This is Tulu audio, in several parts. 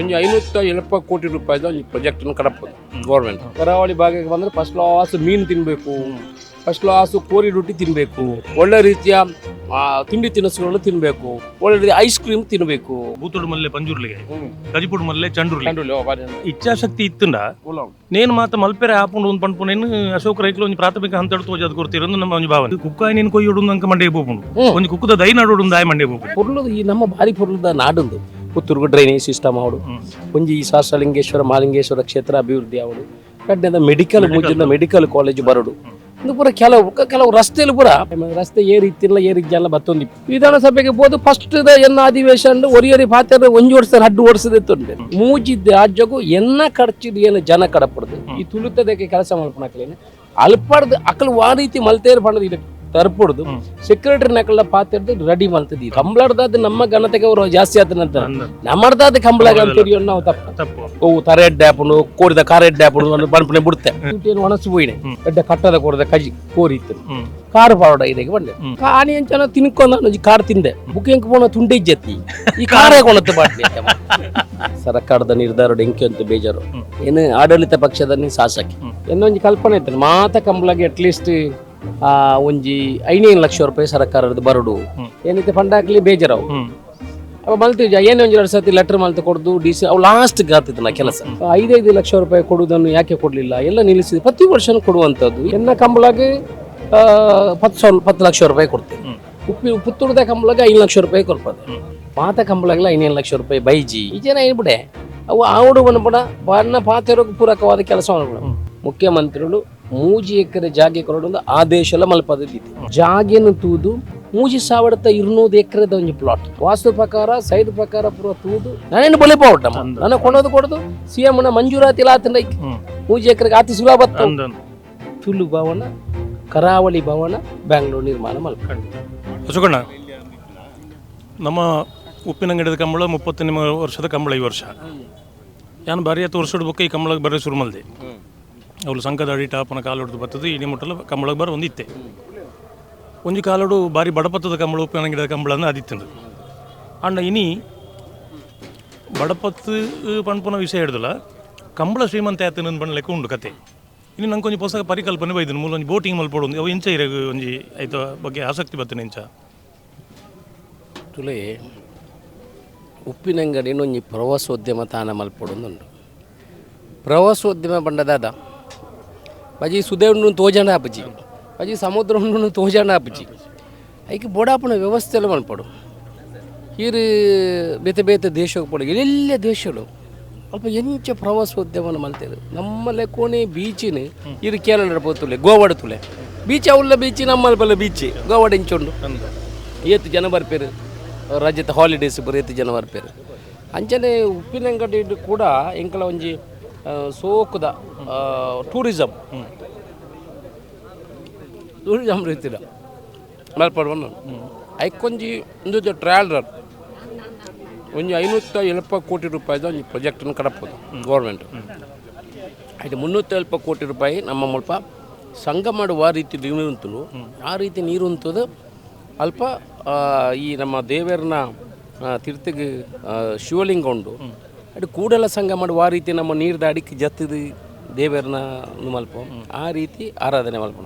ಒಂಜಿ 570 ಕೋಟಿ ರೂಪಾಯಿದ ಒಂಜಿ ಪ್ರಾಜೆಕ್ಟ್ ಕಡಪದು ಗೌರ್ಮೆಂಟ್. ಕರಾವಳಿ ಭಾಗಕ್ಕೆ ಬಂದ್ರೆ ಫಸ್ಟ್ ಕ್ಲಾಸ್ ಮೀನು ತಿನ್ನಬೇಕು, ಫಸ್ಟ್ ಕ್ಲಾಸ್ ಕೋರಿ ರೊಟ್ಟಿ ತಿನ್ನಬೇಕು, ಒಳ್ಳೆ ರೀತಿಯ ತಿಂಡಿ ತಿನಿಸುಗಳನ್ನು ತಿನ್ನಬೇಕು, ಒಳ್ಳೆ ರೀತಿಯ ಐಸ್ ಕ್ರೀಮ್ ತಿನ್ನಬೇಕು. ಬೂತುಡು ಮಲ್ಲೆ ಪಂಜುರ್ಲಿಗೆ, ಕಜಿಪುಡು ಮಲ್ಲೆ ಚಂಡುರ್ಲಿ. ಇಚ್ಛಾಶಕ್ತಿ ಇತ್ತುಂಡ ನೇನು ಮಾತ ಮಲ್ಪೆರೆ ಆಪುಂಡು ಒಂದು ಪನ್ಪುನೇನು ಅಶೋಕ್ ರೈಕ್ಲು ಒಂಜಿ ಪ್ರಾಥಮಿಕ ಹಂತಡ್ ತೋಜಾದ್ ಕೊರ್ತಿರಂದು ನಮ್ಮ ಒಂಜಿ ಭಾವನೆ. ಕುಕ್ಕಾಯಿ ನೀನು ಕೊಯ್ಯೋಡು ಅಂಕ ಮಂಡೆ ಪೋಪುಂಡು, ಒಂಜಿ ಕುಕ್ಕುದ ದೈ ನಡೋಡು ದಾಯ ಮಂಡೆ ಪೋಪುಂಡು. ಪೊರ್ಲುದು ಈ ನಮ್ಮ ಬಾರಿ ಪೊರ್ಲುದ ನಾಡುಂದು. ಪುತ್ತೂರ್ಗು ಡ್ರೈನೇಜ್ ಸಿಸ್ಟಮ್ ಅವಡು, ಒಂಜಿ ಈ ಸಹಸ್ರಲಿಂಗೇಶ್ವರ ಮಹಾಲಿಂಗೇಶ್ವರ ಕ್ಷೇತ್ರ ಅಭಿವೃದ್ಧಿ ಅವಡು, ರಡ್ಡನೇದ ಮೆಡಿಕಲ್ ಮುಜ್ಜಿಂದ ಮೆಡಿಕಲ್ ಕಾಲೇಜ್ ಬರಡು. ಇದು ಪೂರ ಕೆಲವು ಕೆಲವು ರಸ್ತೆಲು ಪೂರ ರಸ್ತೆ ಏ ರೀತಿಲ್ಲ ಏ ರೀತಿ ಎಲ್ಲ ಬತ್ತೊಂದು. ವಿಧಾನಸಭೆಗೆ ಹೋದು ಫಸ್ಟ್ ಎನ್ನ ಅಧಿವೇಶನ ಒರಿಯರಿ ಪಾತ್ರ ಒಂಜಿ ವರ್ಷ ಹಡ್ಡು ವರ್ಷದ ಮೂಜಿದ್ದ ರಾಜ್ಯಗೂ ಎನ್ನ ಖರ್ಚಿದ್ ಏನು ಜನ ಕಡಪಡ್ದು ಈ ತುಳುತದಕ್ಕೆ ಕೆಲಸ ಮಲ್ಪಣಕ್ಲೇನೆ ಅಲ್ಪಡ್ದು ಅಕಲ್ ವಾ ರೀತಿ ಮಲ್ತೇರು ಪಂಡದು ಇದು ತರ್ಪುಡ್ದು ಸೆಕ್ರೆಟರಿ ನಕಲ ಪಾತ್ರದ್ದು ರೆಡಿ ಮಲ್ತದಿ. ಕಂಬಳರ್ದಾದ ನಮ್ಮ ಘನತೆಗೆ ಅವರು ಜಾಸ್ತಿ ಆದ ನಂತರ ನಮ್ಮರ್ದಾದ ಕಂಬಳ ಅಂತ ನಾವು ತಪ್ಪು. ತಪ್ಪು. ಅವು ತರೆ ಎಡ್ಡೆ ಆಪುಂಡು, ಕೋರಿದ ಕಾರ ಎಡ್ಡೆ ಆಪುಂಡು, ಪನ್ಪುನೆ ಬಿಡ್ತೆ ಏನು ಒಣಸು ಪೋಯಿನೆ ಎಡ್ಡೆ ಕಟ್ಟದ ಕೋರದ ಕಜಿ ಕೋರಿ ಇತ್ತು. ಕಾರು ಪಾವಡ ಇದಕ್ಕೆ ಬಂದೆ ಕಾಣಿ ಅಂಚನ ತಿನ್ಕೊಂಡ ಒಂಜಿ ಕಾರ್ ತಿಂದೆ ಬುಕ್ಕಿಂಗ್ ಪೋಣ ತುಂಡೆ ಇಜ್ಜತ್ತಿ ಈ ಕಾರೇ ಕೊಣತ್ತು ಬಾಟ್ಲಿ. ಸರ್ಕಾರದ ನಿರ್ಧಾರ ಎಂಕಿ ಅಂತ ಬೇಜಾರು. ಏನು ಆಡಳಿತ ಪಕ್ಷದ ಶಾಸಕಿ ಏನೊಂಜಿ ಕಲ್ಪನೆ ಇತ್ತು ಮಾತ ಕಂಬಳಗೆ ಅಟ್ಲೀಸ್ಟ್ ಒಂಜಿ 5 ಲಕ್ಷ ರೂಪಾಯಿ ಸರ್ಕಾರದ ಬರಡು ಏನೈತೆ ಫಂಡ್ ಹಾಕ್ಲಿ ಬೇಜಾರವು. ಅವ ಮಲ್ತು ಏನೇ ಒಂಜಿ ಎರಡು ಸರ್ತಿ ಲೆಟರ್ ಮಲ್ತು ಕೊಡುದು ಡಿ ಸಿ ಅವು ಲಾಸ್ಟ್ ಗಾತಿತ್ತು ನಾ ಕೆಲಸ. 5-5 ಲಕ್ಷ ರೂಪಾಯಿ ಕೊಡುವುದನ್ನು ಯಾಕೆ ಕೊಡಲಿಲ್ಲ, ಎಲ್ಲ ನಿಲ್ಲಿಸಿದೆ. ಪ್ರತಿ ವರ್ಷನೂ ಕೊಡುವಂಥದ್ದು. ಎನ್ನ ಕಂಬಳಗೆ 10 ಸಾವಿರ 10 ಲಕ್ಷ ರೂಪಾಯಿ ಕೊಡ್ತೇವೆ. ಉಪ್ಪಿ ಪುತ್ತೂರ್ದ ಕಂಬಳಗೆ 5 ಲಕ್ಷ ರೂಪಾಯಿ ಕೊಡ್ಪದೆ. ಮಾತ ಕಂಬಳಗೆಲ್ಲ 5 ಲಕ್ಷ ರೂಪಾಯಿ ಬೈಜಿ ಈ ಜನ ಏನ್ಬಿಡೆ ಅವು ಆವಡು ಬಣ್ಣ ಬಣ್ಣ ಪಾತೆರೋಗ ಪೂರಕವಾದ ಕೆಲಸ ಮಾಡ್ಬಿಡ. ಮುಖ್ಯಮಂತ್ರಿಗಳು ಮೂಜಿ ಎಕರೆ ಜಾಗೆ ಕೊರಡು ಆದೇಶ ಎಲ್ಲ ಮಲ್ಪದಿತ್ತು. ಜಾಗೆಯನ್ನು ತೂದು 3200 ಎಕರೆದ ಒಂಜಿ ಪ್ಲಾಟ್ ವಾಸ್ತು ಪ್ರಕಾರ ಸೈಡ್ ಪ್ರಕಾರ ಪೂರ ತೂದು ನಾನೇನು ಬಲೆ ಪೋವಟ್ಟಮ್ಮ ನಾನು ಕೊಡೋದು ಕೊಡೋದು ಸಿ ಎಂ ನ ಮಂಜೂರಾತಿ ಇಲ್ಲ ಆತನ 3 ಎಕರೆಗೆ ಆತಿ ಸುಲಭ ಬತ್ತು. ತುಳು ಭವನ, ಕರಾವಳಿ ಭವನ ಬ್ಯಾಂಗ್ಳೂರ್ ನಿರ್ಮಾಣ ಮಲ್ಪ. ಅಶೋಕಣ್ಣ, ನಮ್ಮ ಉಪ್ಪಿನಂಗಡಿದ ಕಂಬಳ 30 ವರ್ಷದ ಕಂಬಳ ಈ ವರ್ಷ. ಯಾನು ಬಾರಿ ಹತ್ತು ವರ್ಷದ ಬೊಕ್ಕ ಈ ಕಂಬಳಕ್ಕೆ ಬರೋ ಶುರು ಮಲ್ದೆ. ಅವಳು ಸಂಕದ ಅಡಿ ಟಾಪನ ಕಾಲೊಡ್ದು ಬರ್ತದೆ ಇಡೀ ಮುಟ್ಟಲ್ಲ ಕಂಬಳಕ್ಕೆ ಬರೋ ಒಂದು ಇತ್ತೆ. ಒಂಜಿ ಕಾಲೋಡು ಬಾರಿ ಬಡಪತ್ತದ ಕಂಬಳ ಉಪ್ಪಿನಂಗಡಿದ ಕಂಬಳನ್ನು ಅದಿತ್ತಂದು. ಅಂಡ ಇನಿ ಬಡಪತ್ತು ಪಣ್ಪುನ ವಿಷಯ ಹಿಡ್ದಲ್ಲ ಕಂಬಳ ಶ್ರೀಮಂತ ಆತನ ಬಣ್ಣ ಲೆಕ್ಕ ಉಂಡು ಕತೆ. ಇನ್ನು ನಂಗೆ ಒಂಜಿ ಹೊಸ ಪರಿಕಲ್ಪನೆ ಬೈದನು ಮೂಲ ಒಂಜಿ ಬೋಟಿಂಗ್ ಮಲ್ಪೊಡು. ಅವು ಇಂಚ ಇರ ಒಂಜಿ ಐತ ಬಗ್ಗೆ ಆಸಕ್ತಿ ಬರ್ತನೆ ಇಂಚ. ತುಲೆ ಉಪ್ಪಿನಂಗಡಿ ಒಂಜಿ ಪ್ರವಾಸೋದ್ಯಮ ತಾಣ ಮಲ್ಪೊಡೊಂದುಂಡು. ಪ್ರವಾಸೋದ್ಯಮ ಬಂಡದಾದ ಬಜಿ ಸುದೆ ಉಂಡು ತೋಜಣ ಆಪುಜಿ, ಬಜಿ ಸಮುದ್ರ ಉಂಡು ತೋಜಣ ಆಪುಜಿ. ಐಕ್ ಬೋಡಾಪುನ ವ್ಯವಸ್ಥೆ ಎಲ್ಲ ಮಲ್ಪೊಡು. ಈರು ಬೇತೆ ಬೇತೆ ದೇಶಕ್ಕೆ ಪೋಡು, ಎಲ್ಲೆಲ್ಲ ದೇಶಗಳು ಅಲ್ಪ ಎಂಚ ಪ್ರವಾಸೋದ್ಯಮನ ಮಲ್ತೇರು. ನಮ್ಮ ಲೆಕ್ಕೋನೆ ಬೀಚಿನ ಇರು ಕೇರಳ ಪೋತುಲೆ ಗೋವಾಡ ತುಲೆ ಬೀಚ್ ಅವಲ್ಲ ಬೀಚ್ ನಮ್ಮಲ್ಪಲ್ಲ ಬೀಚ್ ಗೋವಾಡ ಇಂಚುಂಡು. ಏತ್ ಜನ ಬರ್ಪೇರು ರಜೆತ ಹಾಲಿಡೇಸ್ ಬರ ಏತ್ ಜನ ಬರ್ಪೇರು. ಅಂಚನೆ ಉಪ್ಪಿನಂಗಡಿ ಕೂಡ ಎಂಕಲ ಒಂಜಿ ಸೋಕುದ ಟೂರಿಸಮ್ ಟೂರಿಸಮ್ ರೀತಿದ ಮಲ್ಪಡುವ. ಐಕೊಂಜಿ ಒಂದು ಟ್ರಯಲ್ ರನ್ ಒಂಜಿ 570 ಕೋಟಿ ರೂಪಾಯಿದ ಒಂಜಿ ಪ್ರಾಜೆಕ್ಟನ್ನು ಕಡಪದು ಗೌರ್ಮೆಂಟ್. ಆಯ್ತು, 370 ಕೋಟಿ ರೂಪಾಯಿ ನಮ್ಮ ಮುಲ್ಪ ಸಂಘ ಮಾಡುವ ರೀತಿ ನೀರು ಉಂಟು. ಆ ರೀತಿ ನೀರು ಉಂಟದು ಅಲ್ಪ ಈ ನಮ್ಮ ದೇವರನ ತೀರ್ಥಗೆ ಶಿವಲಿಂಗ ಉಂಡು. ಅದು ಕೂಡಲ ಸಂಘ ಮಾಡುವ ಆ ರೀತಿ ನಮ್ಮ ನೀರ್ದ ಅಡಿಕೆ ಜತ್ತದ ದೇವರನ ಮಲ್ಪ ಆ ರೀತಿ ಆರಾಧನೆ ಮಲ್ಪಣ.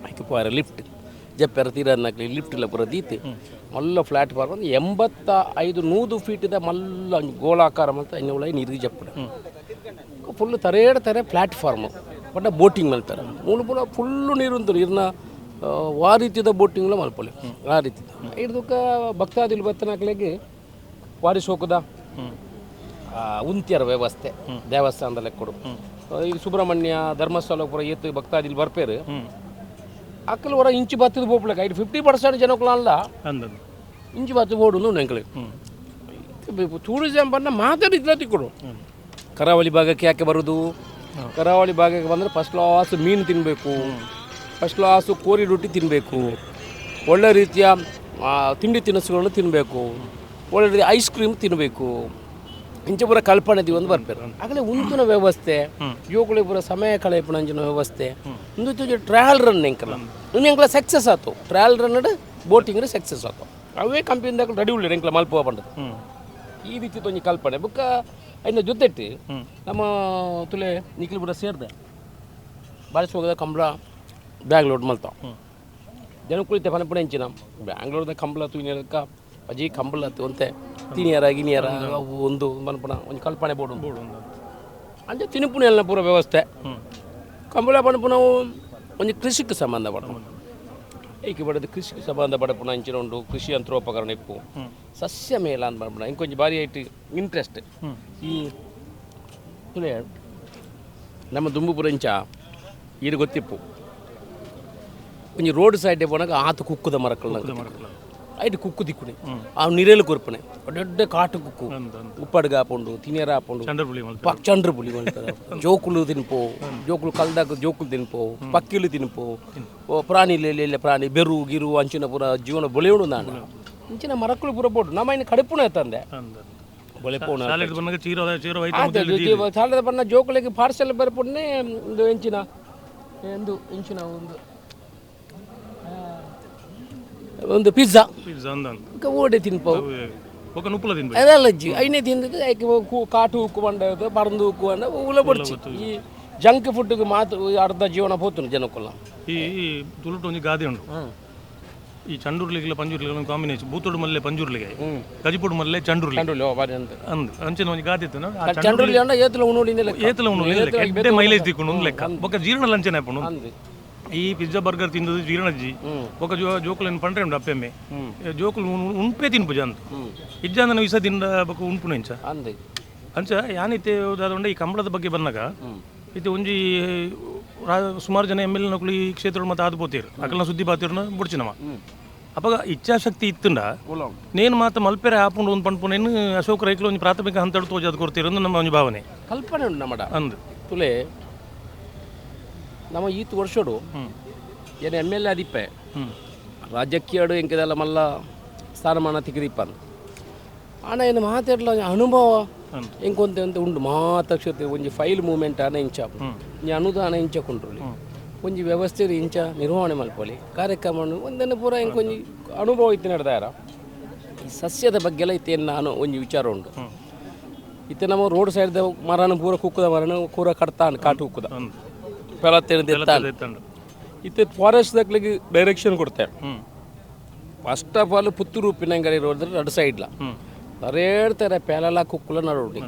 ಐಕೆ ಪೋರ ಲಿಫ್ಟ್ ಜಪ್ಪೆರ ತೀರನ್ನಕ್ಲಿ ಲಿಫ್ಟ್ ಇಲ್ಲ ಪೂರ ದೀತ್ ಮಲ್ಲ ಪ್ಲಾಟ್ಫಾರ್ಮ್ ಒಂದು 85 100 ಫೀಟಿದ ಮಲ್ಲ ಒಂಜಿ ಗೋಳಾಕಾರ ಮಲ್ತ ಇನ್ನು ಒಳಗೆ ನೀರಿಗೆ ಜಪ್ಪುಡ ಫುಲ್ ತರೇಡ ತರೆ ಪ್ಲಾಟ್ಫಾರ್ಮ್ ಪಂಡ ಬೋಟಿಂಗ್ ಮಲ್ತಾರ. ಮೂಲು ಪೂರ ಫುಲ್ಲು ನೀರು ಉಂಟು. ನೀರಿನ ವಾ ರೀತಿದ ಬೋಟಿಂಗ್ಲ ಮಲ್ಪೊಲಿ ಆ ರೀತಿದ. ಇರ್ದುಕ್ಕ ಭಕ್ತಾದಿಲು ಬತ್ತನಕ್ಲೆಗ್ ವಾರಿ ಸೋಕುದ ಉಂತಿಯರ ವ್ಯವಸ್ಥೆ ದೇವಸ್ಥಾನದ ಲೆಕ್ಕಡು. ಈ ಸುಬ್ರಹ್ಮಣ್ಯ ಧರ್ಮಸ್ಥಳ ಪೂರ ಏತ್ ಭಕ್ತಾದಿಲು ಬರ್ಪೇರು ಅಕ್ಕಲು ಹೊರ ಇಂಚು ಬತ್ತದ ಪೋಪುಲಕ ಐಟ್ 50% ಜನಕ್ಕೂ ಅಲ್ಲ ಇಂಚು ಬತ್ತು ಬೋಡು ಎಂಕಲೆ ಟೂರಿಸಮ್ ಬಂದ ಮಾತಾಡಿದ್ರೆ ತಿಕ್ಕೊಡು. ಕರಾವಳಿ ಭಾಗಕ್ಕೆ ಯಾಕೆ ಬರೋದು? ಕರಾವಳಿ ಭಾಗಕ್ಕೆ ಬಂದರೆ ಫಸ್ಟ್ ಕ್ಲಾಸ್ ಮೀನು ತಿನ್ನಬೇಕು, ಫಸ್ಟ್ ಕ್ಲಾಸು ಕೋರಿ ರೊಟ್ಟಿ ತಿನ್ನಬೇಕು, ಒಳ್ಳೆ ರೀತಿಯ ತಿಂಡಿ ತಿನಿಸುಗಳನ್ನು ತಿನ್ನಬೇಕು, ಒಳ್ಳೆ ರೀತಿಯ ಐಸ್ ಕ್ರೀಮ್ ತಿನ್ನಬೇಕು. ಇಂಚ ಪೂರ ಕಲ್ಪನೆ ಒಂದು ಬರ್ಪೇರು. ಆಗಲೇ ಉಂತುನ ವ್ಯವಸ್ಥೆ, ಯುವಕರಿಗೆ ಪೂರ ಸಮಯ ಕಳೆಪುನಂಚಿನ ವ್ಯವಸ್ಥೆ ಉಂದು ಟ್ರಯಲ್ ರನ್ ಎಂಕಲ ಇನ್ನು ಎಂಕಲ ಸಕ್ಸಸ್ ಆತು. Trial run boating success ಆತು. ಅವೇ ಕಂಪನಿದಾಗ ರೆಡಿ ಉಳ್ಳಿ ಎಂಕಲ ಮಲ್ಪುವ ಪಂಡದು ಈ ರೀತಿ ಒಂಜಿ ಕಲ್ಪನೆ. ಬುಕ್ಕ ಐನ ಜೊತೆಟ್ಟು ನಮ್ಮ ತುಲೆ ನಿಖಿಲ್ ಪೂರ ಸೇರಿದೆ ಬಾರಿ ಹೋಗದ ಕಂಬಳ ಬ್ಯಾಂಗ್ಳೂರ್ ಮಲ್ತ ಜನಕುಳಿತೆ ಪನಪುಣ ಎಂಚಿನ ಬ್ಯಾಂಗ್ಳೂರ್ದ ಕಂಬಳ ತೂಯಿನಕ್ಕ ಅಜಿ ಕಂಬಳ ಒಂತೆ ತಿನಿಯರ ಗಿನಿಯರ ಅವು ಒಂದು ಮನ್ಪುಣ ಒಂಜಿ ಕಲ್ಪನೆ ಬೋಡು ಅಂಚ ತಿನುಪುಣ ಎಲ್ಲ ಪೂರ ವ್ಯವಸ್ಥೆ. ಕಂಬಳ ಪನಪುನ ಒಂಜಿ ಕೃಷಿಗೆ ಸಂಬಂಧ ಪಡಪುನ ಏಕೆ ಬಡದು ಕೃಷಿಗೆ ಸಂಬಂಧ ಪಡಪುನ ಅಂಚಿನ ಉಂಡು ಕೃಷಿ ಯಂತ್ರೋಪಕರಣ ಇಪ್ಪು ಸಸ್ಯ ಮೇಳ ಅಂತ ಪನ್ಪುನ ಇಂಕೊಂಜಿ ಬಾರಿ ಐಟ್ ಇಂಟ್ರೆಸ್ಟ್. ಈ ತುಲೆ ನಮ್ಮ ದುಂಬುಪುರ ಇಂಚ ಈರು ಗೊತ್ತಿಪ್ಪು ಒಂಜಿ ರೋಡ್ ಸೈಡ್ ಪೋನಾಗ ಆತು ಕುಕ್ಕುದ ಮರಕ್ಕಲ್ನ ಐಟ್ ಕುಕ್ಕು ದಿಕ್ಕುನೆ ಆ ನಿರೇಲು ಕೊರ್ಪುನೆ ದೊಡ್ಡ ಕಾಟು ಕುಕ್ಕು ಉಪ್ಪಡ್ಗ ಆಪುಂಡು ತಿನಿಯರ ಆಪುಂಡು ಚಂದ್ರ ಪುಳಿ ಮಲ್ತಾರೆ ಜೋಕುಲು ತಿನ್ಪೋ ಜೋಕುಲು ಕಲ್ದಾಗ ಜೋಕುಲು ತಿನ್ಪೋ ಪಕ್ಕಿಲು ತಿನ್ಪೋ ಪ್ರಾಣಿ ಇಲ್ಲ ಪ್ರಾಣಿ ಬೆರು ಗಿರು ಅಂಚಿನ ಪೂರ ಜೀವನ ಬೊಳೆಯುಡು ನಾನು ಇಂಚಿನ ಮರಕ್ಕಲು ಪೂರ ಬೋಡು ನಮ್ಮ ಇನ್ನು ಕಡುಪುಣ ತಂದೆ ಬೊಳೆಪೋಣ ಶಾಲೆದ ಬಣ್ಣ ಜೋಕುಲಿಗೆ ಪಾರ್ಸೆಲ್ ಬರ್ಪುಡ್ನೆ ಒಂದು ಎಂಚಿನ ಒಂದು ಇಂಚಿನ ಒಂದು ಒಂದು ಪಿಜ್ಜಾ ಓಡೆ ತಿನ್ಪವು ಅದೆಲ್ಲ ಜಿ ಐನೇ ತಿಂದದ್ದು ಐಕೆ ಕಾಟು ಉಕ್ಕು ಬಂಡದು ಪರಂದು ಉಕ್ಕು ಬಂಡ ಉಲ ಬಡ್ಚಿ ಈ ಜಂಕ್ ಫುಡ್ಗೆ ಮಾತು ಅರ್ಧ ಜೀವನ ಪೋತುನು ಜನಕ್ಕಲ್ಲ. ಈ ತುಳುಟು ಒಂಜಿ ಗಾದೆ ಉಂಡು ಈ ಚಂಡೂರ್ಲಿಗೆಲ್ಲ ಪಂಜುರ್ಲಿಗೆ ಕಾಂಬಿನೇಷನ್ ಬೂತೋಡು ಮಲ್ಲೆ ಪಂಜುರ್ಲಿಗೆ ಕಜಿಪೊಡು ಮಲ್ಲೆ ಚಂಡೂರ್ಲಿ ಅಂದ್ ಅಂಚಿನ ಒಂಜಿ ಗಾದೆ ಇತ್ತು. ಚಂಡೂರ್ಲಿ ಅಂಡ ಏತಲ ಉಣುಡಿ ಏತಲ ಉಣುಡಿ ಎಡ್ಡೆ ಮೈಲೇಜ್ ತಿಕ್ಕೊಂಡು ಒಂದು ಲೆಕ್ಕ ಬೊಕ್ಕ ಜೀರ್ಣ ಲಂಚನೆ ಆಪುಂಡು. ಈ ಪಿಜ್ಜಾ ಬರ್ಗರ್ ತಿಂದದು ಜೀರ್ಣಜ್ಜಿ ಬೊಕ್ಕ ಜೋಕುలను ಪಂಡ್ರೆ ಉಂಡು ಅಪ್ಪೆಮ್ಮೆ ಜೋಕುಲು ಉಂಪೆ ತಿನ್ಪುಜ ಅಂತ ಇಜ್ಜಾಂದನ ವಿಸ ತಿಂದ ಬೊಕ್ಕ ಉಂಪುನು ಇಂಚ ಅಂಚ ಯಾನಿತ್ತೆ ದಾದ ಈ ಕಂಬಳದ ಬಗ್ಗೆ ಬಂದಾಗ ಇದು ಒಂಜಿ ಸುಮಾರು ಜನ ಎಮ್ ಎಲ್ ನಕುಲು ಈ ಕ್ಷೇತ್ರ ಮತ್ತೆ ಆದು ಪೋತೀರು ಅಕಲ್ನ ಸುದ್ದಿ ಬಾತೀರ್ನ ಬುಡ್ಚಿನವ ಅಪಗ ಇಚ್ಛಾಶಕ್ತಿ ಇತ್ತುಂಡ ನೇನು ಮಾತ ಮಲ್ಪೆರೆ ಆಪುಂಡು ಒಂದು ಪನ್ಪುನೇನು ಅಶೋಕ್ ರೈಕ್ಲು ಒಂಜಿ ಪ್ರಾಥಮಿಕ ಹಂತಡು ತೋಜಾದ್ ಕೊಡ್ತೀರ ನಮ್ಮ ಒಂಜಿ ಭಾವನೆ ಕಲ್ಪನೆ ಉಂಡು ನಮ್ಮಡ ಅಂದು ತುಲೆ ನಮ್ಮ ಈತ್ ವರ್ಷಡು ಏನು M L A ಆದಿಪ್ಪೆ ರಾಜಕೀಯಡು ಎಂಕದೆಲ್ಲ ಮಲ್ಲ ಸ್ಥಾನಮಾನ ತಿಕ್ಕಿದಿಪ್ಪ ಅಂದ್ ಆಣ ಏನು ಮಾತಾಡಲ ಅನುಭವ ಎಂಕೊಂತೆ ಅಂತ ಉಂಡು ಮಾತ ಕ್ಷೇತ್ರ ಒಂಜಿ ಫೈಲ್ ಮೂವ್ಮೆಂಟ್ ಆನ ಇಂಚ ಒಂಜಿ ಅನುದಾನ ಇಂಚ ಕೊಂಡ್ರೊಲಿ ಒಂಜಿ ವ್ಯವಸ್ಥೆ ಇಂಚ ನಿರ್ವಹಣೆ ಮಲ್ಪೊಲಿ ಕಾರ್ಯಕ್ರಮ ಒಂದನ್ನು ಪೂರ ಇಂಕೊಂಜಿ ಅನುಭವ ಇತ್ತು ನಡೆದಾರ. ಈ ಸಸ್ಯದ ಬಗ್ಗೆ ಎಲ್ಲ ಇತ್ತೇನು ನಾನು ಒಂಜಿ ವಿಚಾರ ಉಂಡು. ಇತ್ತೆ ನಮ್ಮ ರೋಡ್ ಸೈಡ್ದ ಮರನ ಪೂರ ಕುಕ್ಕುದ ಮರನ ಪೂರ ಕಡ್ತಾನು ಕಾಟು ಕುಕ್ಕುದ ಪೆಲತ್ತೇನು ಇತ್ತೆ ಫಾರೆಸ್ಟ್ ದಕ್ಲಿಗೆ ಡೈರೆಕ್ಷನ್ ಕೊಡ್ತೆ. First of all Puttur Uppinangady road ಎರಡು ಸೈಡ್ಲ ತರ ಪೆಲಲ ಕುಕ್ಕುಲ ನಡು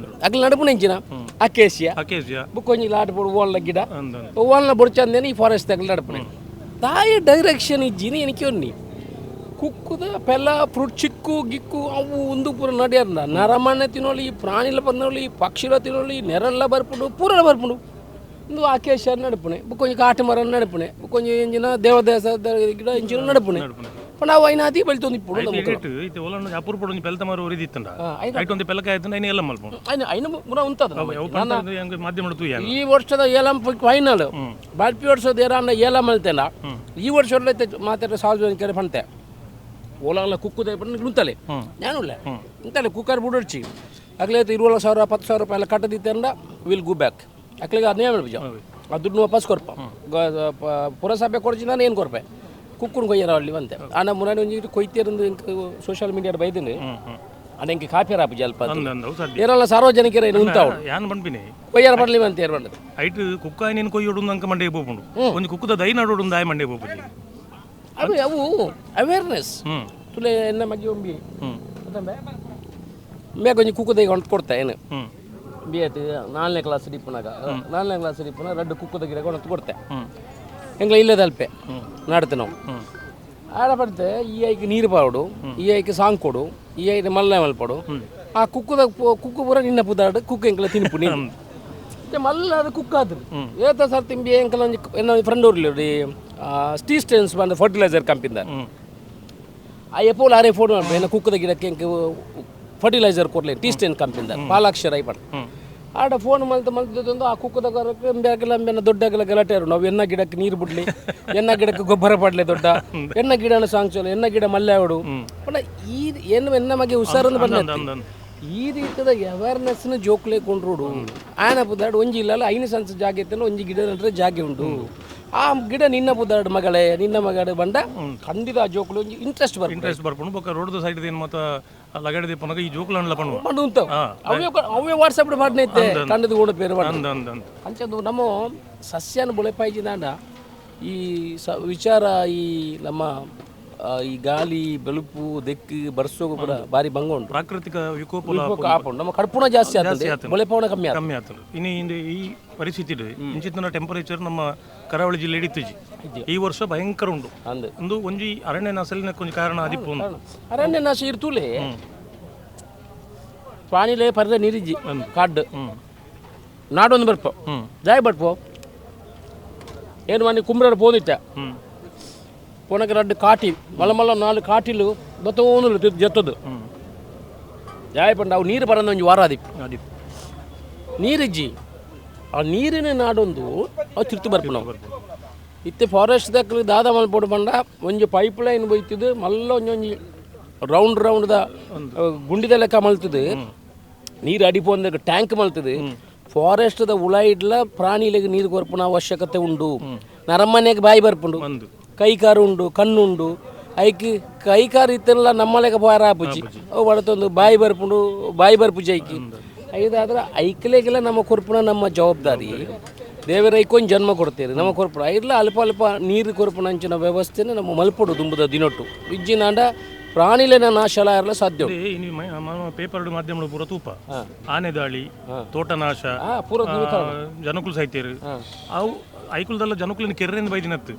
ಅಗ್ಲ ನಡುಪು ನೆಂಚಿನ ಅಕೇಸಿಯಾ ಬುಕ್ಕೊಂಜಿ ಲಾಟ್ ಬೋಡು ಓನ್ಲ ಗಿಡ ಓನ್ಲ ಬೊಡ್ಚಂದೇನೆ ಈ ಫಾರೆಸ್ಟ್ ದಕ್ಲ ನಡುಪುನೆ ತಾಯಿ ಡೈರೆಕ್ಷನ್ ಇಜ್ಜಿನಿ എനിക്ക് ಒನ್ನಿ ಕುಕ್ಕುದ ಪೆಲ ಫ್ರೂಟ್ ಚಿಕ್ಕು ಗಿಕ್ಕು ಅವು ಒಂದು ಪೂರ ನಡಿಯರ್ನ ನರಮನೆ ತಿನ್ನೋಳಿ ಪ್ರಾಣಿಲ ಬಂದೋಳಿ ಪಕ್ಷಿಲ ತಿನ್ನೋಳಿ ನೆರಲ್ಲ ಬರ್ಪುಂಡು ಪೂರ ಬರ್ಪುಂಡು ಇಂದು ಆಕೇಶ ನಡುಪುಣೆ ಬುಕ್ಕೊಂಜಿ ಕಾಟು ಮರ ನಡುಪುಣೆ ಬುಕ್ಕೊಂಜಿ ಇಂಜಿನ ದೇವದೇಶ ಗಿಡ ಇಂಚಿನ ನಡುಪುಣೆ ಪಂಡ ಅವು ಐನ ಅತಿ ಬೆಳಿತೊಂದು ಇಪ್ಪುಡು ಅಪರೂಪ ಒಂಜಿ ಪೆಲತ ಮರ ಒರಿದಿತ್ತಂಡ ಐಟ್ ಒಂದು ಪೆಲಕ ಆಯ್ತು ಐನ ಎಲ್ಲ ಮಲ್ಪುಂಡು ಐನ ಐನ ಮುರ ಉಂತದ ಮಾಧ್ಯಮ ಈ ವರ್ಷದ ಏಲಂ ಫೈನಲ್ ಬಾಲ್ಪಿ ವರ್ಷದ ಏರಾಂಡ ಏಲಂ ಮಲ್ತೇನ ಈ ವರ್ಷ ಮಾತಾಡ ಸಾರ್ವಜನಿಕರ ಪಂತೆ ಓಲಾಲ ಕುಕ್ಕುದ ಉಂತಲೆ ನಾನುಲ್ಲ ಉಂತಲೆ ಕುಕ್ಕರ್ ಬುಡರ್ಚಿ ಅಗ್ಲೇ 20,000 10,000 ರೂಪಾಯಿ ಎಲ್ಲ ಕಟ್ಟದಿತ್ತಂಡ will go back ಅಕ್ಲಿಗೆ ಅದನ್ನೇ ಬಿಜ ಆ ದುಡ್ಡು ವಾಪಸ್ ಕೊರ್ಪ ಪುರಸಭೆ ಕೊಡ್ಚಿ ನಾನು ಏನು ಕೊರ್ಪೆ ಕುಕ್ಕುನ್ ಕೊಯ್ಯರ ಅಲ್ಲಿ ಬಂತೆ ಆನ ಮುನಾನಿ ಒಂಜಿ ಕೊಯ್ತೇರಂದು ಇಂಕ ಸೋಷಿಯಲ್ ಮೀಡಿಯಾ ಬೈದಿನಿ ಅಣ್ಣ ಇಂಕ ಕಾಪಿ ರಾಪು ಜಲ್ಪ ಏರಲ್ಲ ಸಾರ್ವಜನಿಕರ ಏನು ಉಂತಾವು ಯಾನ್ ಪನ್ಪಿನಿ ಕೊಯ್ಯರ ಪಡ್ಲಿ ಬಂತೆ ಏರ್ ಬಂದದ್ದು ಐಟ್ ಕುಕ್ಕ ನೀನು ಕೊಯ್ಯೋಡು ಅಂಕ ಮಂಡೆ ಪೋಪುಂಡು ಒಂಜಿ ಕುಕ್ಕುದ ದೈ ನಡೋಡು ಆಯ್ ಮಂಡೆ ಪೋಪುಜಿ ಅವು ಅವು ಅವೇರ್ನೆಸ್ ತುಲೆ ಎನ್ನ ಮಗ್ಗಿ ಒಂಬಿ ಮೇ ಕೊಂಚ ಕುಕ್ಕುದ ಈಗ ಕೊಡ್ತಾ ಏನು ಬಿ ಆಯ್ತು 4ನೇ ಕ್ಲಾಸ್ ಡಿಪ್ಪುನಾಗ 4ನೇ ಕ್ಲಾಸ್ ಡಿಪ್ಪುನ ರಡ್ಡು ಕುಕ್ಕುದ ಗಿಡ ಕೊಡ್ತು ಕೊಡ್ತೆ ಎಂಗ್ಲ ಇಲ್ಲದಲ್ಪೆ ನಾಡ್ತೆ ನಾವು ಆಡ ಪಡ್ತೆ ಈ ಐಕ್ ನೀರು ಪಾಡು ಈ ಐಕ್ ಸಾಂಗ್ ಕೊಡು ಈ ಐಕ್ ಮಲ್ಲ ಮಲ್ಪಡು ಆ ಕುಕ್ಕುದ ಕುಕ್ಕು ಪೂರ ನಿನ್ನ ಪುದಾಡು ಕುಕ್ಕು ಎಂಕ್ಲ ತಿನ್ಪು ನೀನು ಮಲ್ಲ ಅದು ಕುಕ್ ಆದ್ರು ಏತ ಸರ್ ತಿಂಬಿ ಎಂಕಲ ಒಂಜಿ ಎನ್ನ ಫ್ರೆಂಡ್ ಊರ್ಲಿ ಸ್ಟೀ ಸ್ಟೇನ್ಸ್ ಬಂದ ಫರ್ಟಿಲೈಸರ್ ಕಂಪಿಂದ ಆ ಎಪೋಲ್ ಆರೇ ಫೋನ್ ಮಾಡ್ಬೇಕು ಏನ ಕುಕ್ಕದ ಗಿಡಕ್ಕೆ ಎಂಕ್ ಫರ್ಟಿಲೈಸರ್ ಕೊಡ್ಲಿ ಟೀ ಸ್ಟೇನ್ ಕಂಪಿಂದ ಪಾಲಾಕ್ಷರ ಐಪಡ್ ಆಡ ಫೋನ್ ಮಲ್ತ ಮಲ್ತದೊಂದು ಆ ಕುಕ್ಕದ ಅಂಬೆಲ್ಲ ಅಂಬೆನ ದೊಡ್ಡ ಗಲಾಟೆ ನಾವು ಎನ್ನ ಗಿಡಕ್ಕೆ ನೀರು ಬಿಡ್ಲಿ ಎನ್ನ ಗಿಡಕ್ಕೆ ಗೊಬ್ಬರ ಪಡ್ಲಿ ದೊಡ್ಡ ಎನ್ನ ಗಿಡನ ಸಾಂಗ್ಸೋಲು ಎನ್ನ ಗಿಡ ಮಲ್ಲೆ ಪಂಡ ಈ ಏನು ಎನ್ನ ಮಗೆ ಹುಷಾರಂದು ಬಂದ ಈ ರೀತಿದ ಅವೇರ್ನೆಸ್ನ ಜೋಕ್ಲೆ ಕೊಂಡ್ರೋಡು ಆಯನ ಪುದಾಡು ಒಂಜಿ ಇಲ್ಲಲ್ಲ 5 ಸೆನ್ಸ್ ಜಾಗೆ ಇತ್ತಂದ್ರೆ ಒಂಜಿ ಗಿಡ ನಟ್ರೆ ಜಾಗೆ ಉಂಟು ಆ ಗಿಡ ನಿನ್ನ ಬುದ್ದಾಡು ಮಗಳೇ ನಿನ್ನ ಮಗಡು ಬಂಡ ಖಂಡಿತ ಆ ಜೋಕುಲು ಒಂಜಿ ಇಂಟ್ರೆಸ್ಟ್ ಬರ್ಪುಂಡು. ಇಂಟ್ರೆಸ್ಟ್ ಬರ್ಪುಂಡು. ಬೊಕ್ಕ ರೋಡ್ದ ಸೈಡ್ ಏನು ಮತ್ತ ಲಗಡೆ ದೀಪನಗ ಈ ಜೋಕುಲು ಅಂಡ್ಲ ಪಣ್ಣುವ ಪಂಡು ಉಂಟು ಅವೇ ಅವೇ ವಾಟ್ಸಪ್ ಪಾಡ್ನೆ ಇತ್ತೆ ಕಂಡದ ಕೂಡ ಪೇರು ಪಂಡ ಅಂದ ಅಂದ ಅಂದ ಅಂಚ ನಮ್ಮ ಸಸ್ಯನ ಬುಳೆಪಾಯಿಜಿದಾಂಡ ಈ ಸ ವಿಚಾರ ಈ ನಮ್ಮ ಈ ಗಾಳಿ ಬೆಳುಪು ದೆಕ್ಕು ಬರ್ಸೋಗು ಕೂಡ ಬಾರಿ ಭಂಗ ಉಂಟು. ಪ್ರಾಕೃತಿಕ ವಿಕೋಪ ಆಪುಂಡು ನಮ್ಮ ಕಡ್ಪುಣ ಜಾಸ್ತಿ ಆಗ್ತದೆ, ಬುಳೆಪವನ ಕಮ್ಮಿ ಆಗ್ತದೆ. ಕಮ್ಮಿ ಆಗ್ತದೆ. ಇನ್ನು ಇಂದು ಈ ಪರಿಸ್ಥಿತಿ ಇಂಚಿತ್ತಿನ ಟೆಂಪರೇಚರ್ ನಮ್ಮ ಕರಾವಳಿ ಜಿಲ್ಲೆ ಇತ್ತೀಚೆ ಈ ವರ್ಷ ಭಯಂಕರ ಉಂಟು. ಅಂದು ಒಂದು ಒಂಜಿ ಅರಣ್ಯ ನಾಶಲಿನ ಕೊಂಚ ಕಾರಣ ಆದಿಪ್ಪು ಒಂದು. ಅರಣ್ಯ ನಾಶ ಇರ್ತುಲೆ ಪ್ರಾಣಿಲೇ ಪರ್ದ ನೀರಿಜ್ಜಿ ಕಾಡು ನಾಡೊಂದು ಬರ್ಪೋ ಜಾಯ್ ಬರ್ಪೋ ಏನು ಮನೆ ಕುಂಬ್ರ ಪೋದಿತ್ತ ಪೋನಕ್ಕೆ ರಡ್ಡು ಕಾಟಿ ಮಲ್ಲ ಮಲ್ಲ ನಾಲ್ಕು ಕಾಟಿಲು ಬತ್ತೋನು ಜತ್ತದು ಜಾಯ್ ಪಂಡ ಅವು ನೀರು ಬರಂದ ಒಂಜಿ ವಾರ ಆದಿಪ್ಪು ಆದಿಪ್ಪು ನೀರಿಜ್ಜಿ ಆ ನೀರಿನ ನಾಡೊಂದು ಅವು ತಿರ್ತು ಬರ್ಪು ನಾವು ಇತ್ತೆ ಫಾರೆಸ್ಟ್ ದಕ್ಕಲು ದಾದ ಮಲ್ಪೊಡು ಪಂಡ ಒಂಜಿ ಪೈಪ್ ಲೈನ್ ಬೈತಿದ್ದು ಮಲ್ಲ ಒಂಜೊಂಜಿ ರೌಂಡ್ ರೌಂಡ್ದ ಗುಂಡಿದ ಲೆಕ್ಕ ಮಲ್ತದೆ ನೀರು ಅಡಿಪೋಂದ ಟ್ಯಾಂಕ್ ಮಲ್ತದೆ. ಫಾರೆಸ್ಟ್ದ ಉಳಾಯಿಡ್ಲ ಪ್ರಾಣಿಲೆಗ್ ನೀರು ಕೊರ್ಪುನ ಅವಶ್ಯಕತೆ ಉಂಡು. ನರಮನೆಗೆ ಬಾಯಿ ಬರ್ಪುಂಡು, ಕೈ ಕಾರು ಉಂಡು, ಕಣ್ಣುಂಡು, ಐಕ್ ಕೈ ಕಾರು ಇತ್ತೆಲ್ಲ ನಮ್ಮಲೆಗ ಬಾರ ಆಪುಜಿ ಅವು ಬಡತೊಂದು ಬಾಯಿ ಬರ್ಪುಂಡು, ಬಾಯಿ ಬರ್ಪುಜಿ ಐಕಿ ಐದಾದ್ರೆ ಐಕ್ಲೆಗೆಲ್ಲ ನಮ್ಮ ಕೊರ್ಪುನ ನಮ್ಮ ಜವಾಬ್ದಾರಿ. ದೇವರ ಐಕೊಂದು ಜನ್ಮ ಕೊಡ್ತೇವೆ ನಮ್ಮ ಕೊರ್ಪುಣ ಐರ್ಲ ಅಲ್ಪ ಅಲ್ಪ ನೀರು ಕೊರ್ಪುನ ಅಂಚಿನ ವ್ಯವಸ್ಥೆನ ನಮ್ಮ ಮಲ್ಪೊಡು ದುಂಬುದ ದಿನೊಟ್ಟು ಇಜ್ಜಿನಾಂಡ ಪ್ರಾಣಿಲೆನ ನಾಶಲ ಇರಲ ಸಾಧ್ಯ. ಪೇಪರ್ ಮಾಧ್ಯಮ ಪೂರ ತೂಪ ಆನೆ ದಾಳಿ, ತೋಟನಾಶ, ಪೂರ ಜನಕುಲು ಸೈತೇರು ಅವು ಐಕುಲ್ದಲ್ಲ ಜನಕುಲಿನ ಕೆರ್ರೆಂದು ಬೈದಿನತ್ತು